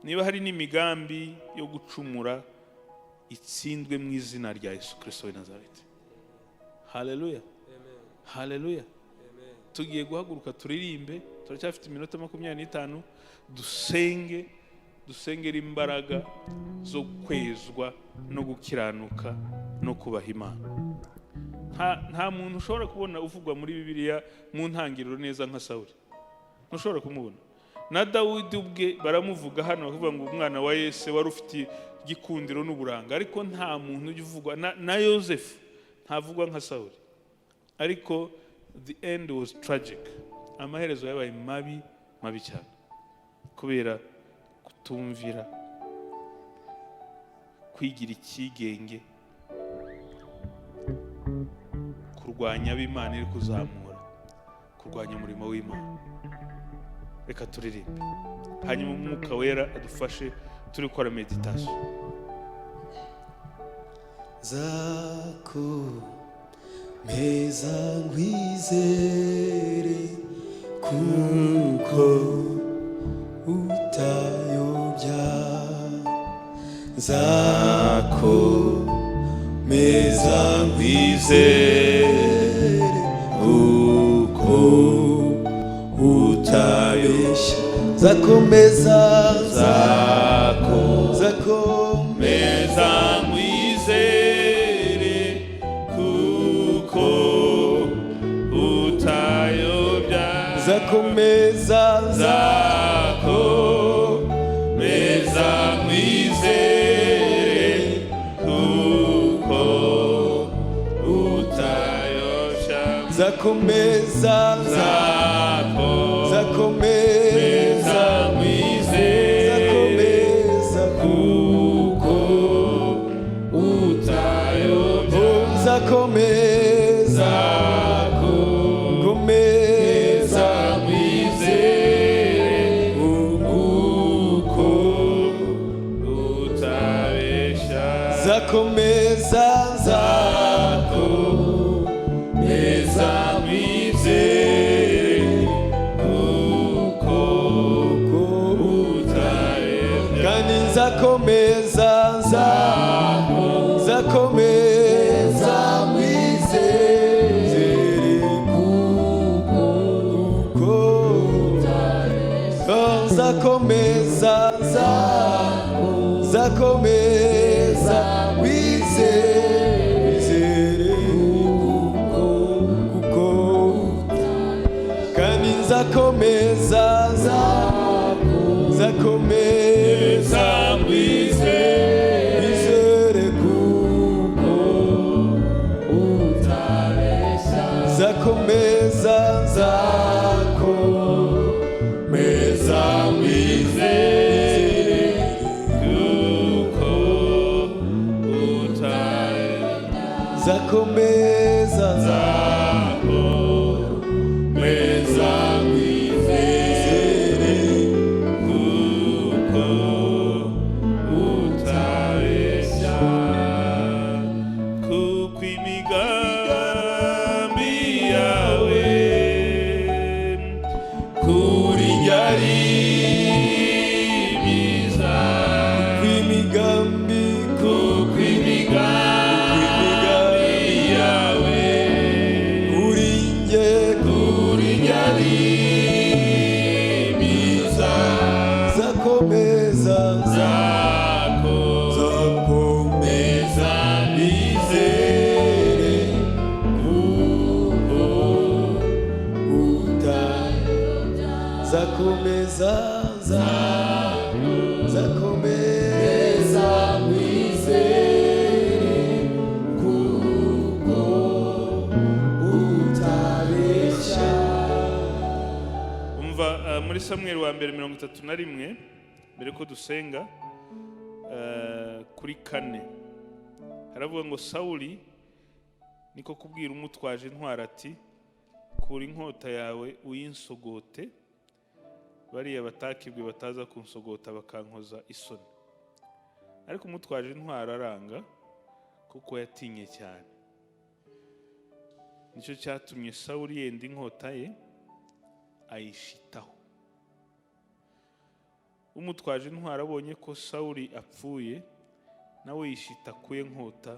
Niba hari n'imigambi yo gucumura, itsindwe mu izina rya Yesu Kirisito w'i Nazareti. Haleluya, haleluya! Tugiye guhaguruka turirimbe, turacyafite iminota 25. Dusenge, dusengere imbaraga zo kwezwa no gukiranuka no kubaha Imana. Nta muntu ushobora kubona uvugwa muri Bibiliya mu ntangiriro neza nka Sawuli, ntushobora kumubona. Na Dawidi ubwe baramuvuga hano, bakavuga ngo umwana wa Yese wari ufite igikundiro n'uburanga, ariko nta muntu ujya uvugwa na Yosefu ntavugwa nka Sawuli. Ariko the end was tragic, amaherezo yabaye mabi mabi cyane kubera kutumvira, kwigira icyigenge, kurwanya abo Imana iri kuzamura, kurwanya umurimo w'Imana. Reka turirimbe, hanyuma Umwuka Wera adufashe. Turi gukora méditation. Nzakomeza nkwizere kuko utayobya. Nzakomeza nkwizere kuko utabeshya. Nzakomeza, nzakomeza Meza nkwizere kuko utayobya. Nzakomeza. Nzakomeza nkwizere kuko utayobya. Nzakomeza. Nzakomeza Nzakomeza. nkwizere Nzakomeza. kuko utayobya. Nzakomeza. Komeza. Nkwizere kuko utabeshya. Nzakomeza. Nzakomeza nkwizere kuko utabeshya. Kandi nzakomeza, nzakomeza nkwizere kuko nzakomeza, nzakomeza nkwizere kuko kandi nzakomeza, nzakomeza nkwizere nkwizere kuko nzakomeza, nzakomeza nkwizere kuko utabeshya. Nzakomeza. Nzakomeza nkwizere kuko utabeshya, kuko imigambi yawe kuri njye ari myiza. Kwimigambi. Kuko imigambi yawe kuri njye kuri njye ari myiza. Nzakomeza. Nzakomeza nizere kuko uta nzakomeza, nzakomeza nkwizere kuko utabeshya. Umva, muri Samweli wa mbere 31, mbere ko dusenga, kuri 4 haravuga ngo: "Sawuli niko kubwira umutwaje intwaro ati: 'Kura inkota yawe uyinsogote, bariya batakibwe bataza kunsogota bakankoza isoni.' Ariko umutwaje intwaro aranga, kuko yatinye cyane. Nicyo cyatumye Sawuli yenda inkota ye ayishitaho. Umutwaje intwaro abonye ko Sawuli apfuye, nawe yishita ku ye nkota,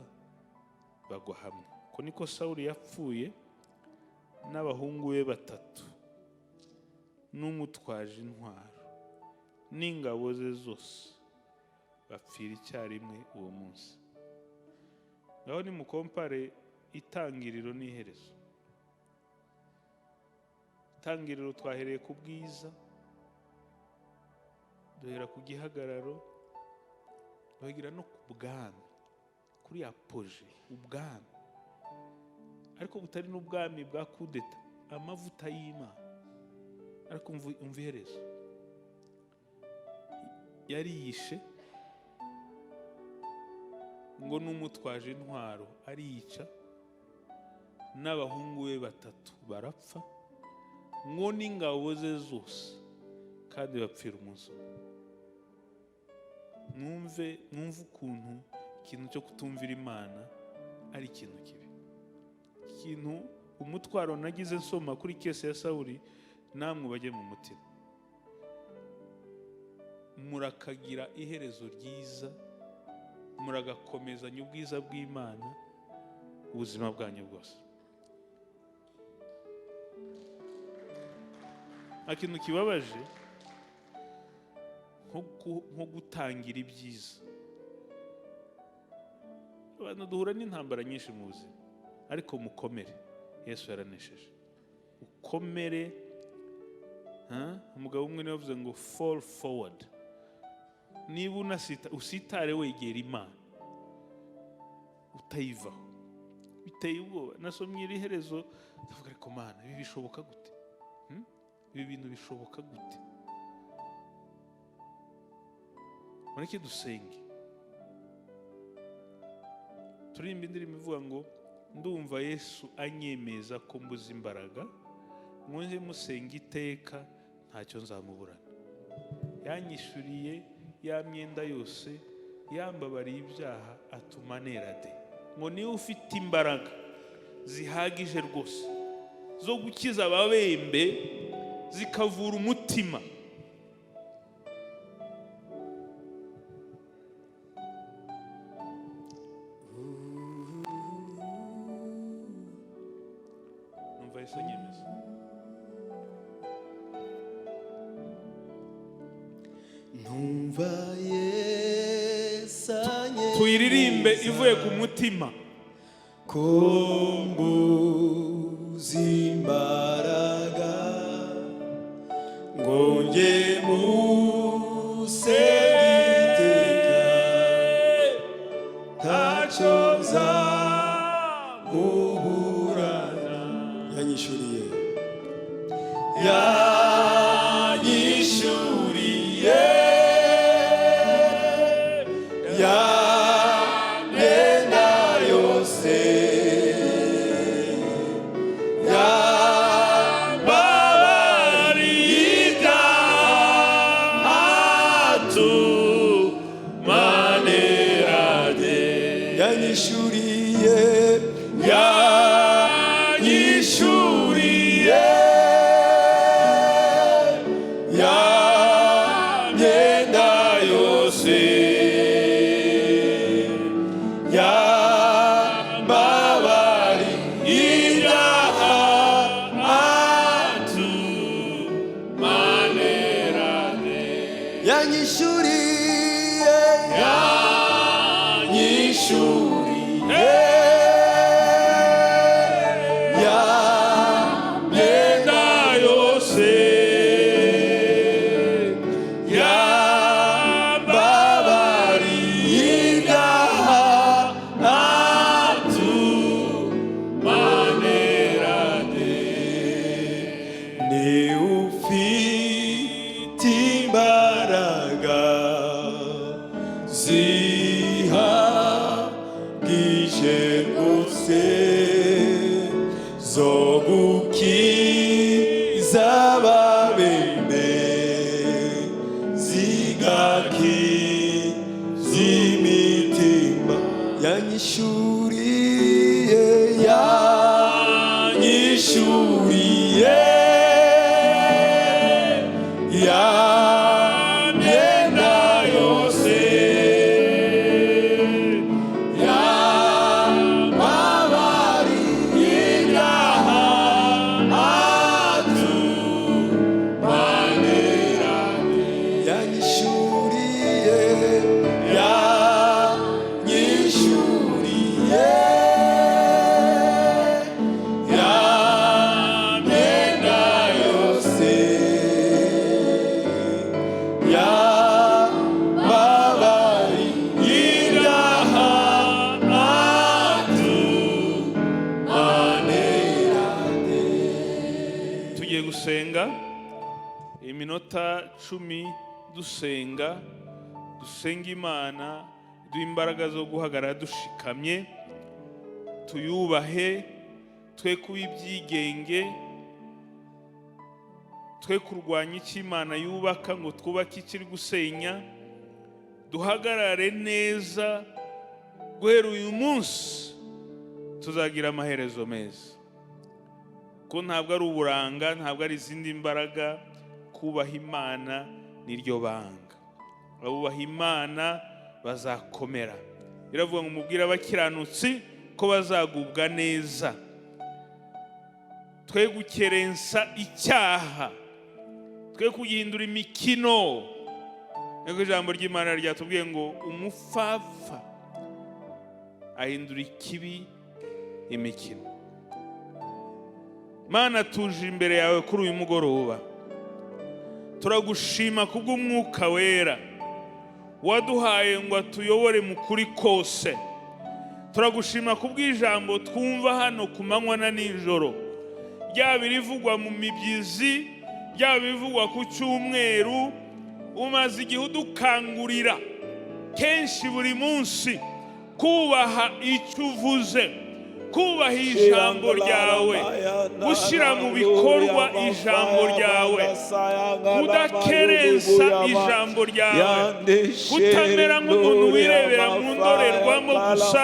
bagwa hamwe. Ko niko Sawuli yapfuye n'abahungu be batatu n'umutwaje intwaro n'ingabo ze zose, bapfira icyarimwe uwo munsi." Ngaho nimukompare itangiriro n'iherezo. Itangiriro twahereye ku bwiza, duhera ku gihagararo, duhera no ku bwami, kuri apogée, ubwami, ariko butari n'ubwami bwa kudeta, amavuta y'Imana. Ariko umva iherezo: yariyishe, ngo n'umutwaje intwaro ariyica, n'abahungu be batatu barapfa, ngo n'ingabo ze zose, kandi bapfira umunsi umwe. Mwumve ukuntu ikintu cyo kutumvira Imana ari ikintu kibi. Ikintu umutwaro nagize nsoma kuri case ya Sawuri, namwe bajye mu mutima, murakagira iherezo ryiza, muragakomezanya ubwiza bw'Imana ubuzima bwanyu bwose. Nta kintu kibabaje nko gutangira ibyiza. Abantu duhura n'intambara nyinshi mu buzima, ariko mukomere, Yesu yaranesheje. Ukomere. Umugabo umwe niwe yavuze ngo fall forward. Niba unasita, usitare wegera Imana utayivaho. Biteye ubwoba. Nasomye iri herezo ndavuga, ariko Mana, ibi bishoboka gute? Ibi bintu bishoboka gute? Mureke dusenge, turirimba indirimbo ivuga ngo ndumva Yesu anyemeza ko mbuze imbaraga, mwunze musenga iteka, ntacyo nzamuburana. Yanyishyuriye ya myenda yose, yambabariye ibyaha, atuma nera de. Ngo niba ufite imbaraga zihagije rwose zo gukiza ababembe, zikavura umutima, numva Yesu anyemeza. Numva Yesu anyemeza Tuyiririmbe ivuye ku mutima. Ko mbuze imbaraga, ngo njye musenge iteka, ntacyo nzamuburana. Yanyishyuriye, yanyishyuriye ya myenda yose, yambabariye ibyaha, atuma nera de. Yanyishyuriye, yanyishyuriye ya myenda yose, yambabariye ibyaha, atuma nera de. Yanyishyuriye, yanyishyuriye ya myenda yose, yambabariye ibyaha, atuma nera de. Ni ufite imbaraga zihagije rwose zo gukiza ababembe, zigakiza imitima. Yanyishyuriye, yanyishyuriye ya myenda yose, yambabariye ibyaha, atuma nera de. Yanyishyuriye, yanyishyuriye ya myenda yose, yambabariye ibyaha, atuma nera de. Tugiye gusenga iminota 10, dusenga, dusenga Imana duha imbaraga zo guhagarara dushikamye, tuyubahe, twe kuba ibyigenge, twe kurwanya icyo Imana yubaka ngo twubake ikiri gusenya. Duhagarare neza. Guhera uyu munsi tuzagira amaherezo meza, ko ntabwo ari uburanga, ntabwo ari izindi mbaraga. Kubaha Imana niryo banga. Abubaha Imana bazakomera. Iravuga ngo umubwire abakiranutsi ko bazagubwa neza. Twe gukerensa icyaha, twe kugihindura imikino. Niko ijambo ry'Imana ryatubwiye ngo umupfapfa ahindura ikibi imikino. Mana, tuje imbere yawe kuri uyu mugoroba. Turagushima kubw'Umwuka Wera waduhaye ngo atuyobore mu kuri kose. Turagushima kubw'ijambo twumva hano ku manywa na nijoro, ryaba irivugwa mu mibyizi, ryaba ibivugwa ku cyumweru. Umaze igihe udukangurira kenshi buri munsi kubaha icyo uvuze, kubaha ijambo ryawe, gushyira mu bikorwa ijambo ryawe, kudakerensa ijambo ryawe, kutamera nk'umuntu wirebera mu ndorerwamo gusa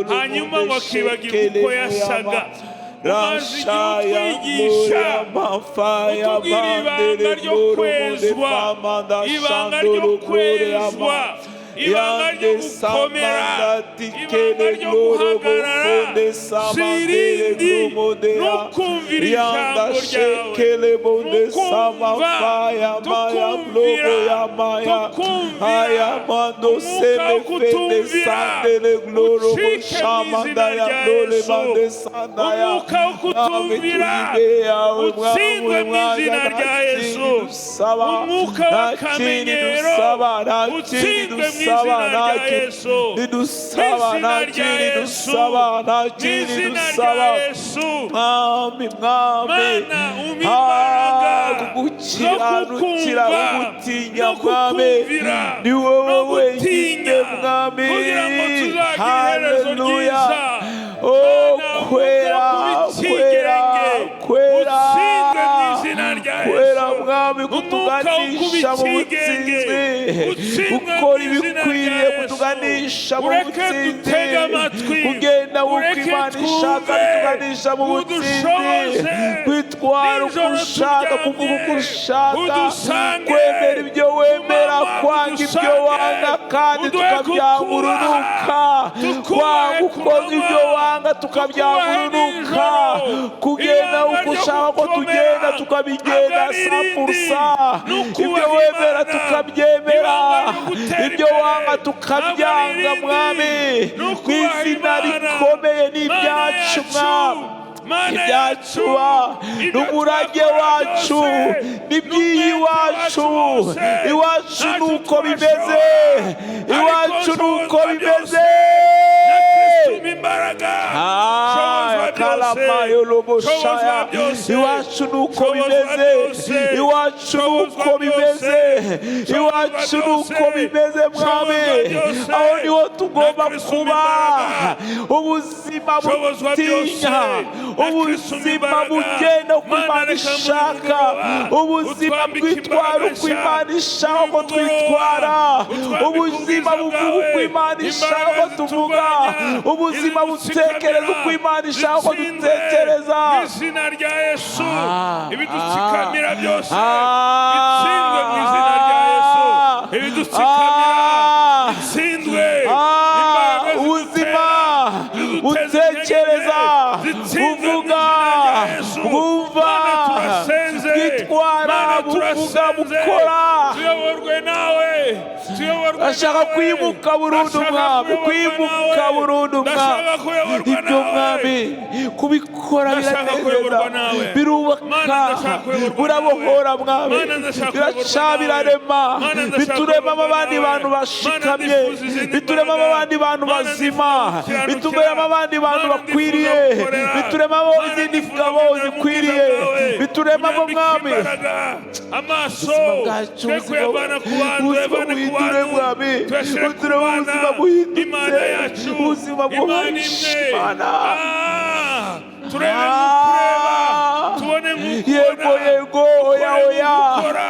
hanyuma ngo akibagirwa uko yasaga. Umaze igihe utwigisha, utubwira ibanga ryo kwezwa, ibanga ryo kwezwa, ibanga ryo gukomera, ibanga ryo guhagarara. Si irindi, ni ukumvira ijambo ryawe, ni ukumva, tukumvira, tukumvira. Umwuka wo kutumvira ucike mu izina rya Yesu. Umwuka wo kutumvira utsindwe mu izina rya Yesu. Umwuka w'akamenyero utsindwe mu izina rya Yesu, mu izina rya Yesu, mu izina rya Yesu. Mwami, Mwami. Mana, umpa imbaraga zo Kugukiranukira, kukumva kugutinya, no Mwami, kukumvira ni wowe no wenyine, gutinya, Mwami. kugira ngo tuzagire iherezo Haleluya. ryiza. Oh, Mana, kwera, umwuka wo kuba kwera, ikigenge kwera, utsindwe mu izina rya kwera, Yesu. Mwami, Umwuka wo kuba kutuganisha mu ikigenge butsinzi, utsindwe gukora mu izina rya ibikwiriye, Yesu. kutuganisha mu Ureke butsinzi, dutege amatwi, kugenda uko ureke Imana ishaka, twumve, bituganisha mu butsinzi, udushoboze kwitwara uko nijoro ushaka, kuvuga uko turyamye, ushaka, udusange kwemera ibyo wemera, ku manywa, kwanga ibyo udusange, wanga, kandi uduhe tukabyanga kukubaha, urunuka, tukubahe kwanga ku ukoze ibyo manywa, wanga, tukabyanga tukubahe urunuka, nijoro. Kugenda Ibanga uko ryo ushaka ko gukomera tugenda, tukabigenda ntabwo ari irindi, 100%, ni ibyo ukubaha wemera Imana. tukabyemera, Ibanga ryo gutera ibyo imbere wanga ntabwo ari tukabyanga, irindi, Mwami, ni mu ukubaha izina Imana. rikomeye. Ni Mana ibyacu, yacu, Mwami, Mana ibyacu, yacu, ibyo n'umurage twakora wacu, byose, n'iby'iyi n'umwete iwacu. wacu wose, Iwacu ntacyo ni uko bimeze. twashobora, Iwacu ariko ni uko nshobozwa bimeze. byose na Kristo umpa imbaraga. Nshobozwa byose, Kalamayo-loboshaya. nshobozwa byose, Iwacu ni uko nshobozwa bimeze. byose, Iwacu ni uko nshobozwa bimeze. byose, Iwacu ni uko nshobozwa bimeze, Mwami. nshobozwa byose, Aho niho tugomba na Kristo umpa kuba. imbaraga. Ubuzima Nshobozwa butinya, byose, na Kristo umpa ubuzima imbaraga. bugenda uko Mana, Imana reka muri ishaka, mugoroba ubuzima utwambike bwitwara imbaraga uko nshya. Imana ishaka ko Muri mugoroba twitwara, utwambike ubuzima ubwiza buvuga bwawe, uko Imana ishaka ko imbaraga tuvuga, ziturwanya, ubuzima butekereza uko Imana ishaka ko zitsindwe dutekereza. mu izina rya Yesu. Ibidutsikamira byose Ah, bitsindwe mu izina rya Yesu. Ibidutsikamira bitsindwe. Imbaraga ubuzima zidutera, ziduteza butekereza, intege, zitsindwe mu buvuga, izina rya Yesu. bwumva, Mana, turasenze. bwitwara, Mana, buvuga, turasenze. bukora. Tuyoborwe nawe, tuyoborwe Ndashaka nawe. kwimuka burundu, Ndashaka Mwami, kuyoborwa kwimuka nawe. burundu, Mwami. Ndashaka kuyoborwa Ibyo, nawe. Mwami, kubikora Ndashaka biranezeza, kuyoborwa nawe. birubaka, Mana, ndashaka kuyoborwa burabohora, nawe. Mwami. Mana, ndashaka Biraca, kuyoborwa nawe. birarema, Mana, ndashaka bituremamo kuyoborwa abandi nawe. bantu Mana, bashikamye, ndifuza izindi bituremamo mbaraga. abandi bantu Mana, bazima, ndifuza gukiranukira. bituremamo abandi bantu Mana, bakwiriye, ndifuza gukorera. bituremamo Mana, izindi ndifuza ngabo kugendera mu bwiza zikwiriye, bwawe. bituremamo, Unyambike Mwami. imbaraga. Amaso Ubuzima bwacu, twe ubuzima, kuyavana ku bantu, ubuzima tuyavane ku buhindure, bantu, Mwami, tuyashyire ku buhindure Mana. ubuzima buhindutse, Imana yacu, ubuzima Imana imwe. bwubahisha Imana. Turebe nk'ukureba, tubone nk'ukubona, Yego, yego, oya, dukore oya. nk'ukora,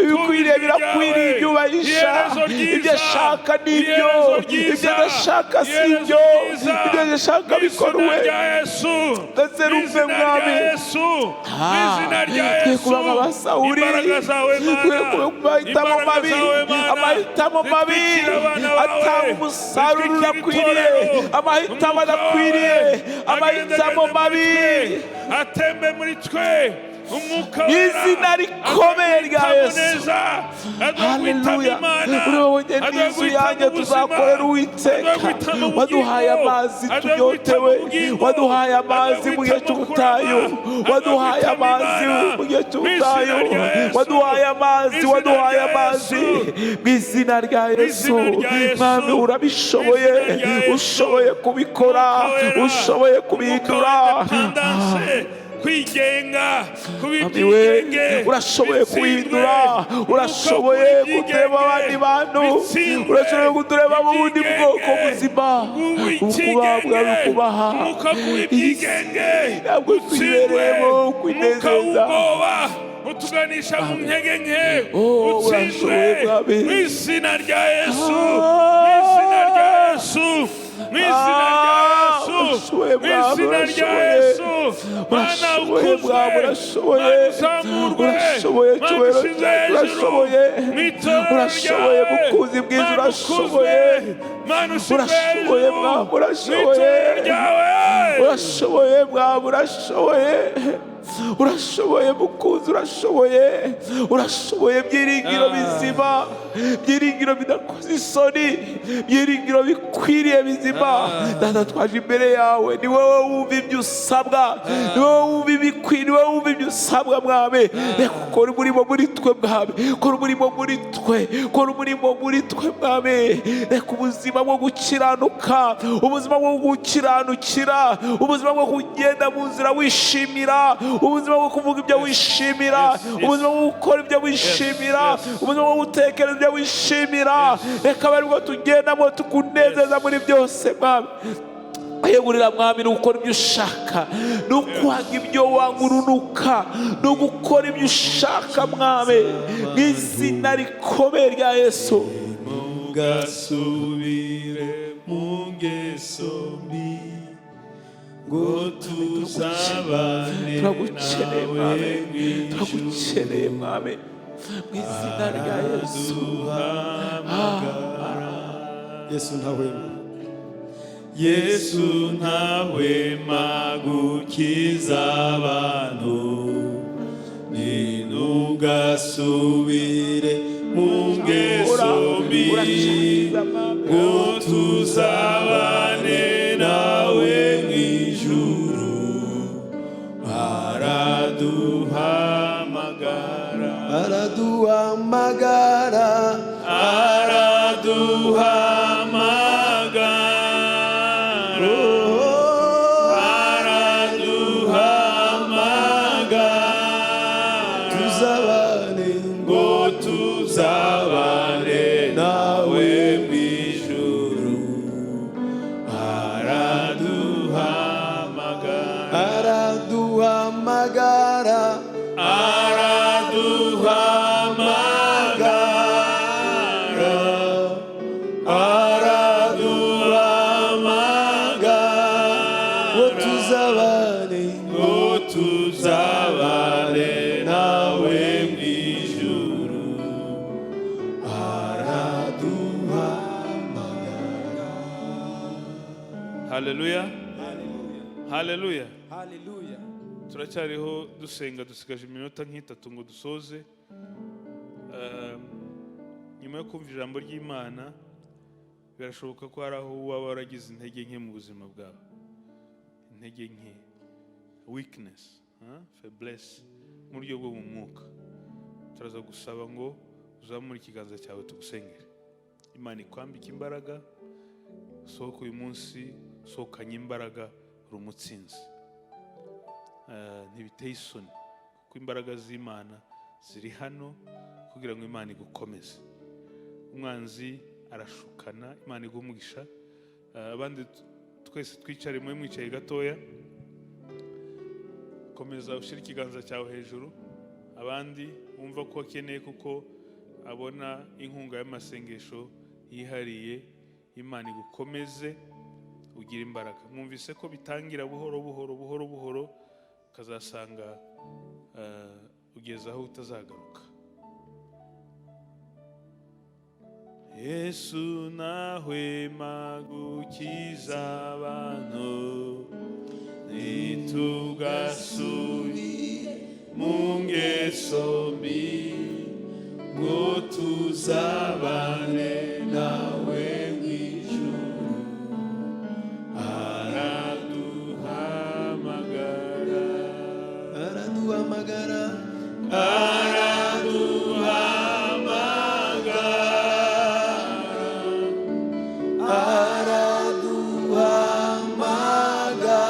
Ibikwiriye twumve ijwi. birakwiriye. Ibidakwiriye ryawe. ibyo ubahisha. Iherezo ryiza. Ibyo ashaka ni ibyo. Iherezo ryiza. Ibyo adashaka si Iherezo ibyo. ryiza. Ibyo adashaka Mu izina bikorwe. rya Yesu. Ndetse Mu rumve, izina rya Mwami. Yesu. Mu izina rya Twe Yesu. kuba nk'aba Sawuli. Imbaraga zawe Mana. Twe kuba amahitamo Imbaraga mabi, zawe Mana. amahitamo mabi Zitwikira abana bawe. atanga umusaruro Zitwikira udakwiriye, itorero. amahitamo Umwuka adakwiriye, wawe amahitamo agendagende muri mabi. twe, atembe muri twe umwuka Mu wera. izina rikomeye rya Aduhe guhitamo Yesu. neza, aduhe guhitamo Haleluya. Imana, Uri wowe njye aduhe n'inzu guhitamo yanjye ubuzima, tuzakorera Uwiteka. aduhe guhitamo ubugingo, Waduhaye amazi aduhe tunyotewe, guhitamo ubugingo, waduhaye amazi aduhe mu gihe guhitamo cy'ubutayu, kurama, aduhe waduhaye guhitamo amazi Imana. mu gihe Mu izina cy'ubutayu, rya Yesu. waduhaye amazi, Mu izina waduhaye rya amazi Yesu. mu izina rya Yesu. Mu izina rya Yesu. Mwami, urabishoboye, Mu izina rya Yesu. ushoboye kubikora, Umwuka Wera, ushoboye Umwuka kubihindura. w'independence, kwigenga, kuba Mwami we, ibyigenge, urashoboye bitsindwe. kuhindura, Umwuka urashoboye wo kuba kutureba abandi ibyigenge, bantu, bitsindwe. urashoboye kutureba mu bundi Ibyigenge, bwoko buzima, ubu ukuba bwawe icyigenge, kubaha. umwuka wo kuba ibyigenge, Ntabwo utsindwe. twibereyemo Umwuka kwinezeza. w'ubwoba utuganisha mu ntege nke, Oh, utsindwe urashoboye, Mwami. mu izina rya Yesu, mu izina rya Yesu, mu izina rya Yesu, Urashoboye, mu Mwami, izina rya urashoboye. Yesu. Mana Urashoboye, ukuzwe, Mwami, urashoboye. Mana uzamurwe, Urashoboye, Mana cyubahiro ushyizwe cyacu, hejuru urashoboye. mu itorero Urashoboye, ryawe. mukunzi bwiza, Mana urashoboye. ukuzwe, Mana ushyizwe Urashoboye, hejuru Mwami, mu urashoboye. itorero ryawe. Urashoboye, Mwami, urashoboye, urashoboye, mukunzi, urashoboye, urashoboye. Byiringiro bizima, byiringiro bidakoze isoni, byiringiro bikwiriye bizima. Data, twaje imbere yawe. Ni wowe wumva ibyo usabwa, ni wowe wumva ibikwiye, ni wowe wumva ibyo usabwa. Mwami, reka ukore umurimo muri twe. Mwami, kora umurimo muri twe, kora umurimo muri twe. Mwami, reka ubuzima bwo gukiranuka, ubuzima bwo gukiranukira, ubuzima bwo kugenda mu nzira wishimira, ubuzima bwo kuvuga ibyo wishimira, ubuzima bwo gukora ibyo wishimira, ubuzima bwo gutekereza ibyo wishimira, reka abe aribwo tugendamo tukunezeza muri byose. Mwami, kwiyegurira Mwami ni ugukora ibyo ushaka, ni ukwanga ibyo wanga urunuka, ni ugukora ibyo ushaka. Mwami, mu izina rikomeye rya Yesu. Ntugasubire mu ngeso mbi, ngo tuzabane Turagukeneye, nawe Mwami. mu ijuru. Turagukeneye, Mwami, mu izina rya Yesu. Araduhamagara. Yesu ntahwema. Yesu ntahwema gukiza abantu. Ni ntugasubire mu ngeso mbi, Urakiza, Mwami. ngo tuzabane nawe mu ijuru. Araduhamagara. Araduhamagara. Araduhamagara. Araduhamagara. Tuzabane. Ngo tuzabane nawe mu ijuru. Araduhamagara. Araduhamagara. Araduhamagara. Araduhamagara. Ngo tuzabane. Ngo tuzabane nawe mu ijuru. Araduhamagara. Haleluya, haleluya. Haleluya. Turacyariho dusenga, dusigaje iminota nk'itatu ngo dusoze. Nyuma yo kumva ijambo ry'Imana, birashoboka ko hari aho waba waragize intege nke mu buzima bwawe, intege nke, weakness, faiblesse mu buryo bwo mu mwuka. Turaza gusaba ngo uzamure ikiganza cyawe tugusengere, Imana ikwambike imbaraga, usohoke uyu munsi usohokanye imbaraga, uri umutsinzi. Ntibiteye isoni kuko imbaraga z'Imana ziri hano kugira ngo Imana igukomeze. Umwanzi arashukana. Imana iguhe umugisha. Abandi twese twicare, mube mwicaye gatoya. Komeza ushyire ikiganza cyawe hejuru. Abandi wumva ko akeneye kuko Abona inkunga y'amasengesho yihariye. Imana igukomeze, ugire imbaraga. Mwumvise ko bitangira buhoro buhoro buhoro buhoro, ukazasanga ugeze aho utazagaruka. Yesu ntahwema gukiza abantu, ntitugasubire mu ngeso mbi, ngo tuzabane nawe mu ijuru. Araduhamagara, araduhamagara, araduhamagara, araduhamagara,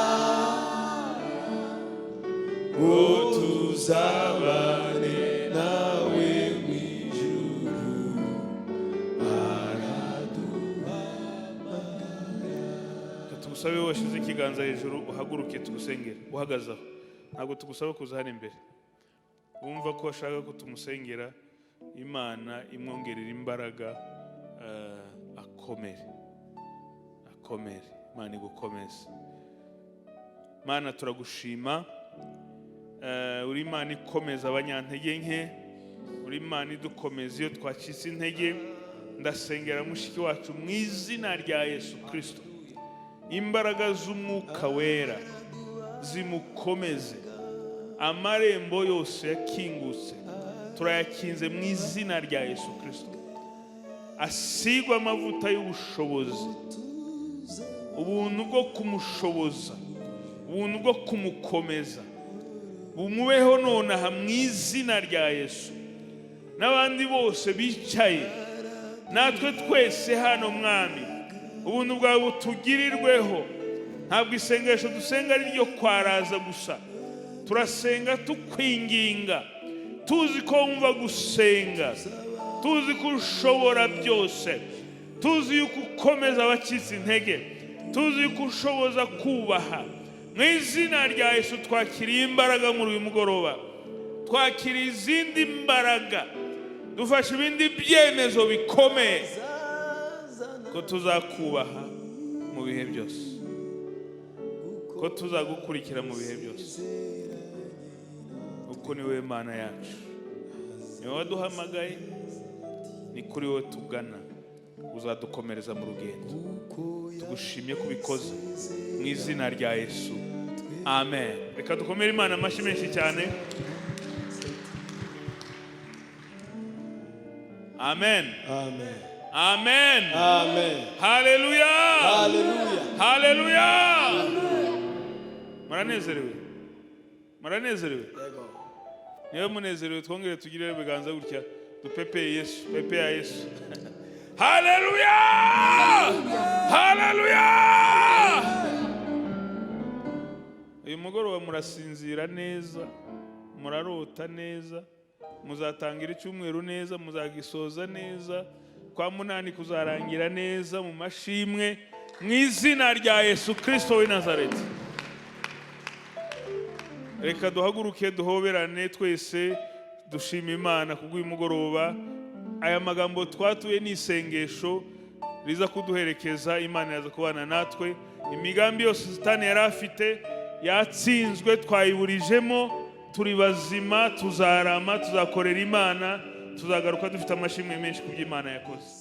ngo tuzabane nawe mu ijuru. Reka tugusabe, washyize ikiganza hejuru, uhaguruke tugusengere uhagaze aho. Ntabwo tugusaba kuza hano imbere. Wumva ko ashaka ko tumusengera, Imana imwongerera imbaraga, akomere, akomere. Imana igukomeze. Mana, turagushima. Uri Imana ikomeza abanyantege nke, uri Imana idukomeza iyo twacitse intege. Ndasengera mushiki wacu mu izina rya Yesu Kirisito, imbaraga z'Umwuka Wera zimukomeze. Amarembo yose yakingutse turayakinze mu izina rya Yesu Kirisito. Asigwe amavuta y'ubushobozi, ubuntu bwo kumushoboza, ubuntu bwo kumukomeza bumubeho nonaha mu izina rya Yesu. N'abandi bose bicaye, natwe twese hano, Mwami, ubuntu bwawe butugirirweho. Ntabwo isengesho dusenga ari iryo kwaraza gusa, turasenga tukwinginga, tuzi ko wumva gusenga, tuzi ko ushobora byose, tuzi yuko ukomeza abacitse intege, tuzi yuko ushoboza kubaha. Mu izina rya Yesu, twakiriye imbaraga muri uyu mugoroba, twakiriye izindi mbaraga, dufashe ibindi byemezo bikomeye ko tuzakubaha mu bihe byose, ko tuzagukurikira mu bihe byose, kuko ni wowe Mana yacu, ni wowe waduhamagaye, ni kuri wowe tugana, uzadukomereza mu rugendo. Tugushimye ko ubikoze mu izina rya Yesu, amen. Reka dukomere Imana amashyi menshi cyane. Amen. Amen. Amen. Amen. Haleluya. Haleluya. Haleluya. Muranezerewe? Muranezerewe? Yego. Niba munezerewe, twongere tugire ibiganza gutya, dupepeye Yesu, pepeye Yesu. Haleluya, haleluya. Uyu mugoroba murasinzira neza, murarota neza, muzatangira icyumweru neza, muzagisoza neza, kwa munani kuzarangira neza mu mashimwe, mu izina rya Yesu Kirisito w'i Nazareti. Reka duhaguruke, duhoberane twese, dushima Imana kubw'uyu mugoroba. Aya magambo twatuye ni isengesho riza kuduherekeza. Imana iraza kubana natwe. Imigambi yose Satani yari afite yatsinzwe, twayiburijemo, turi bazima, tuzarama, tuzakorera Imana, tuzagaruka dufite amashimwe menshi ku byo Imana yakoze.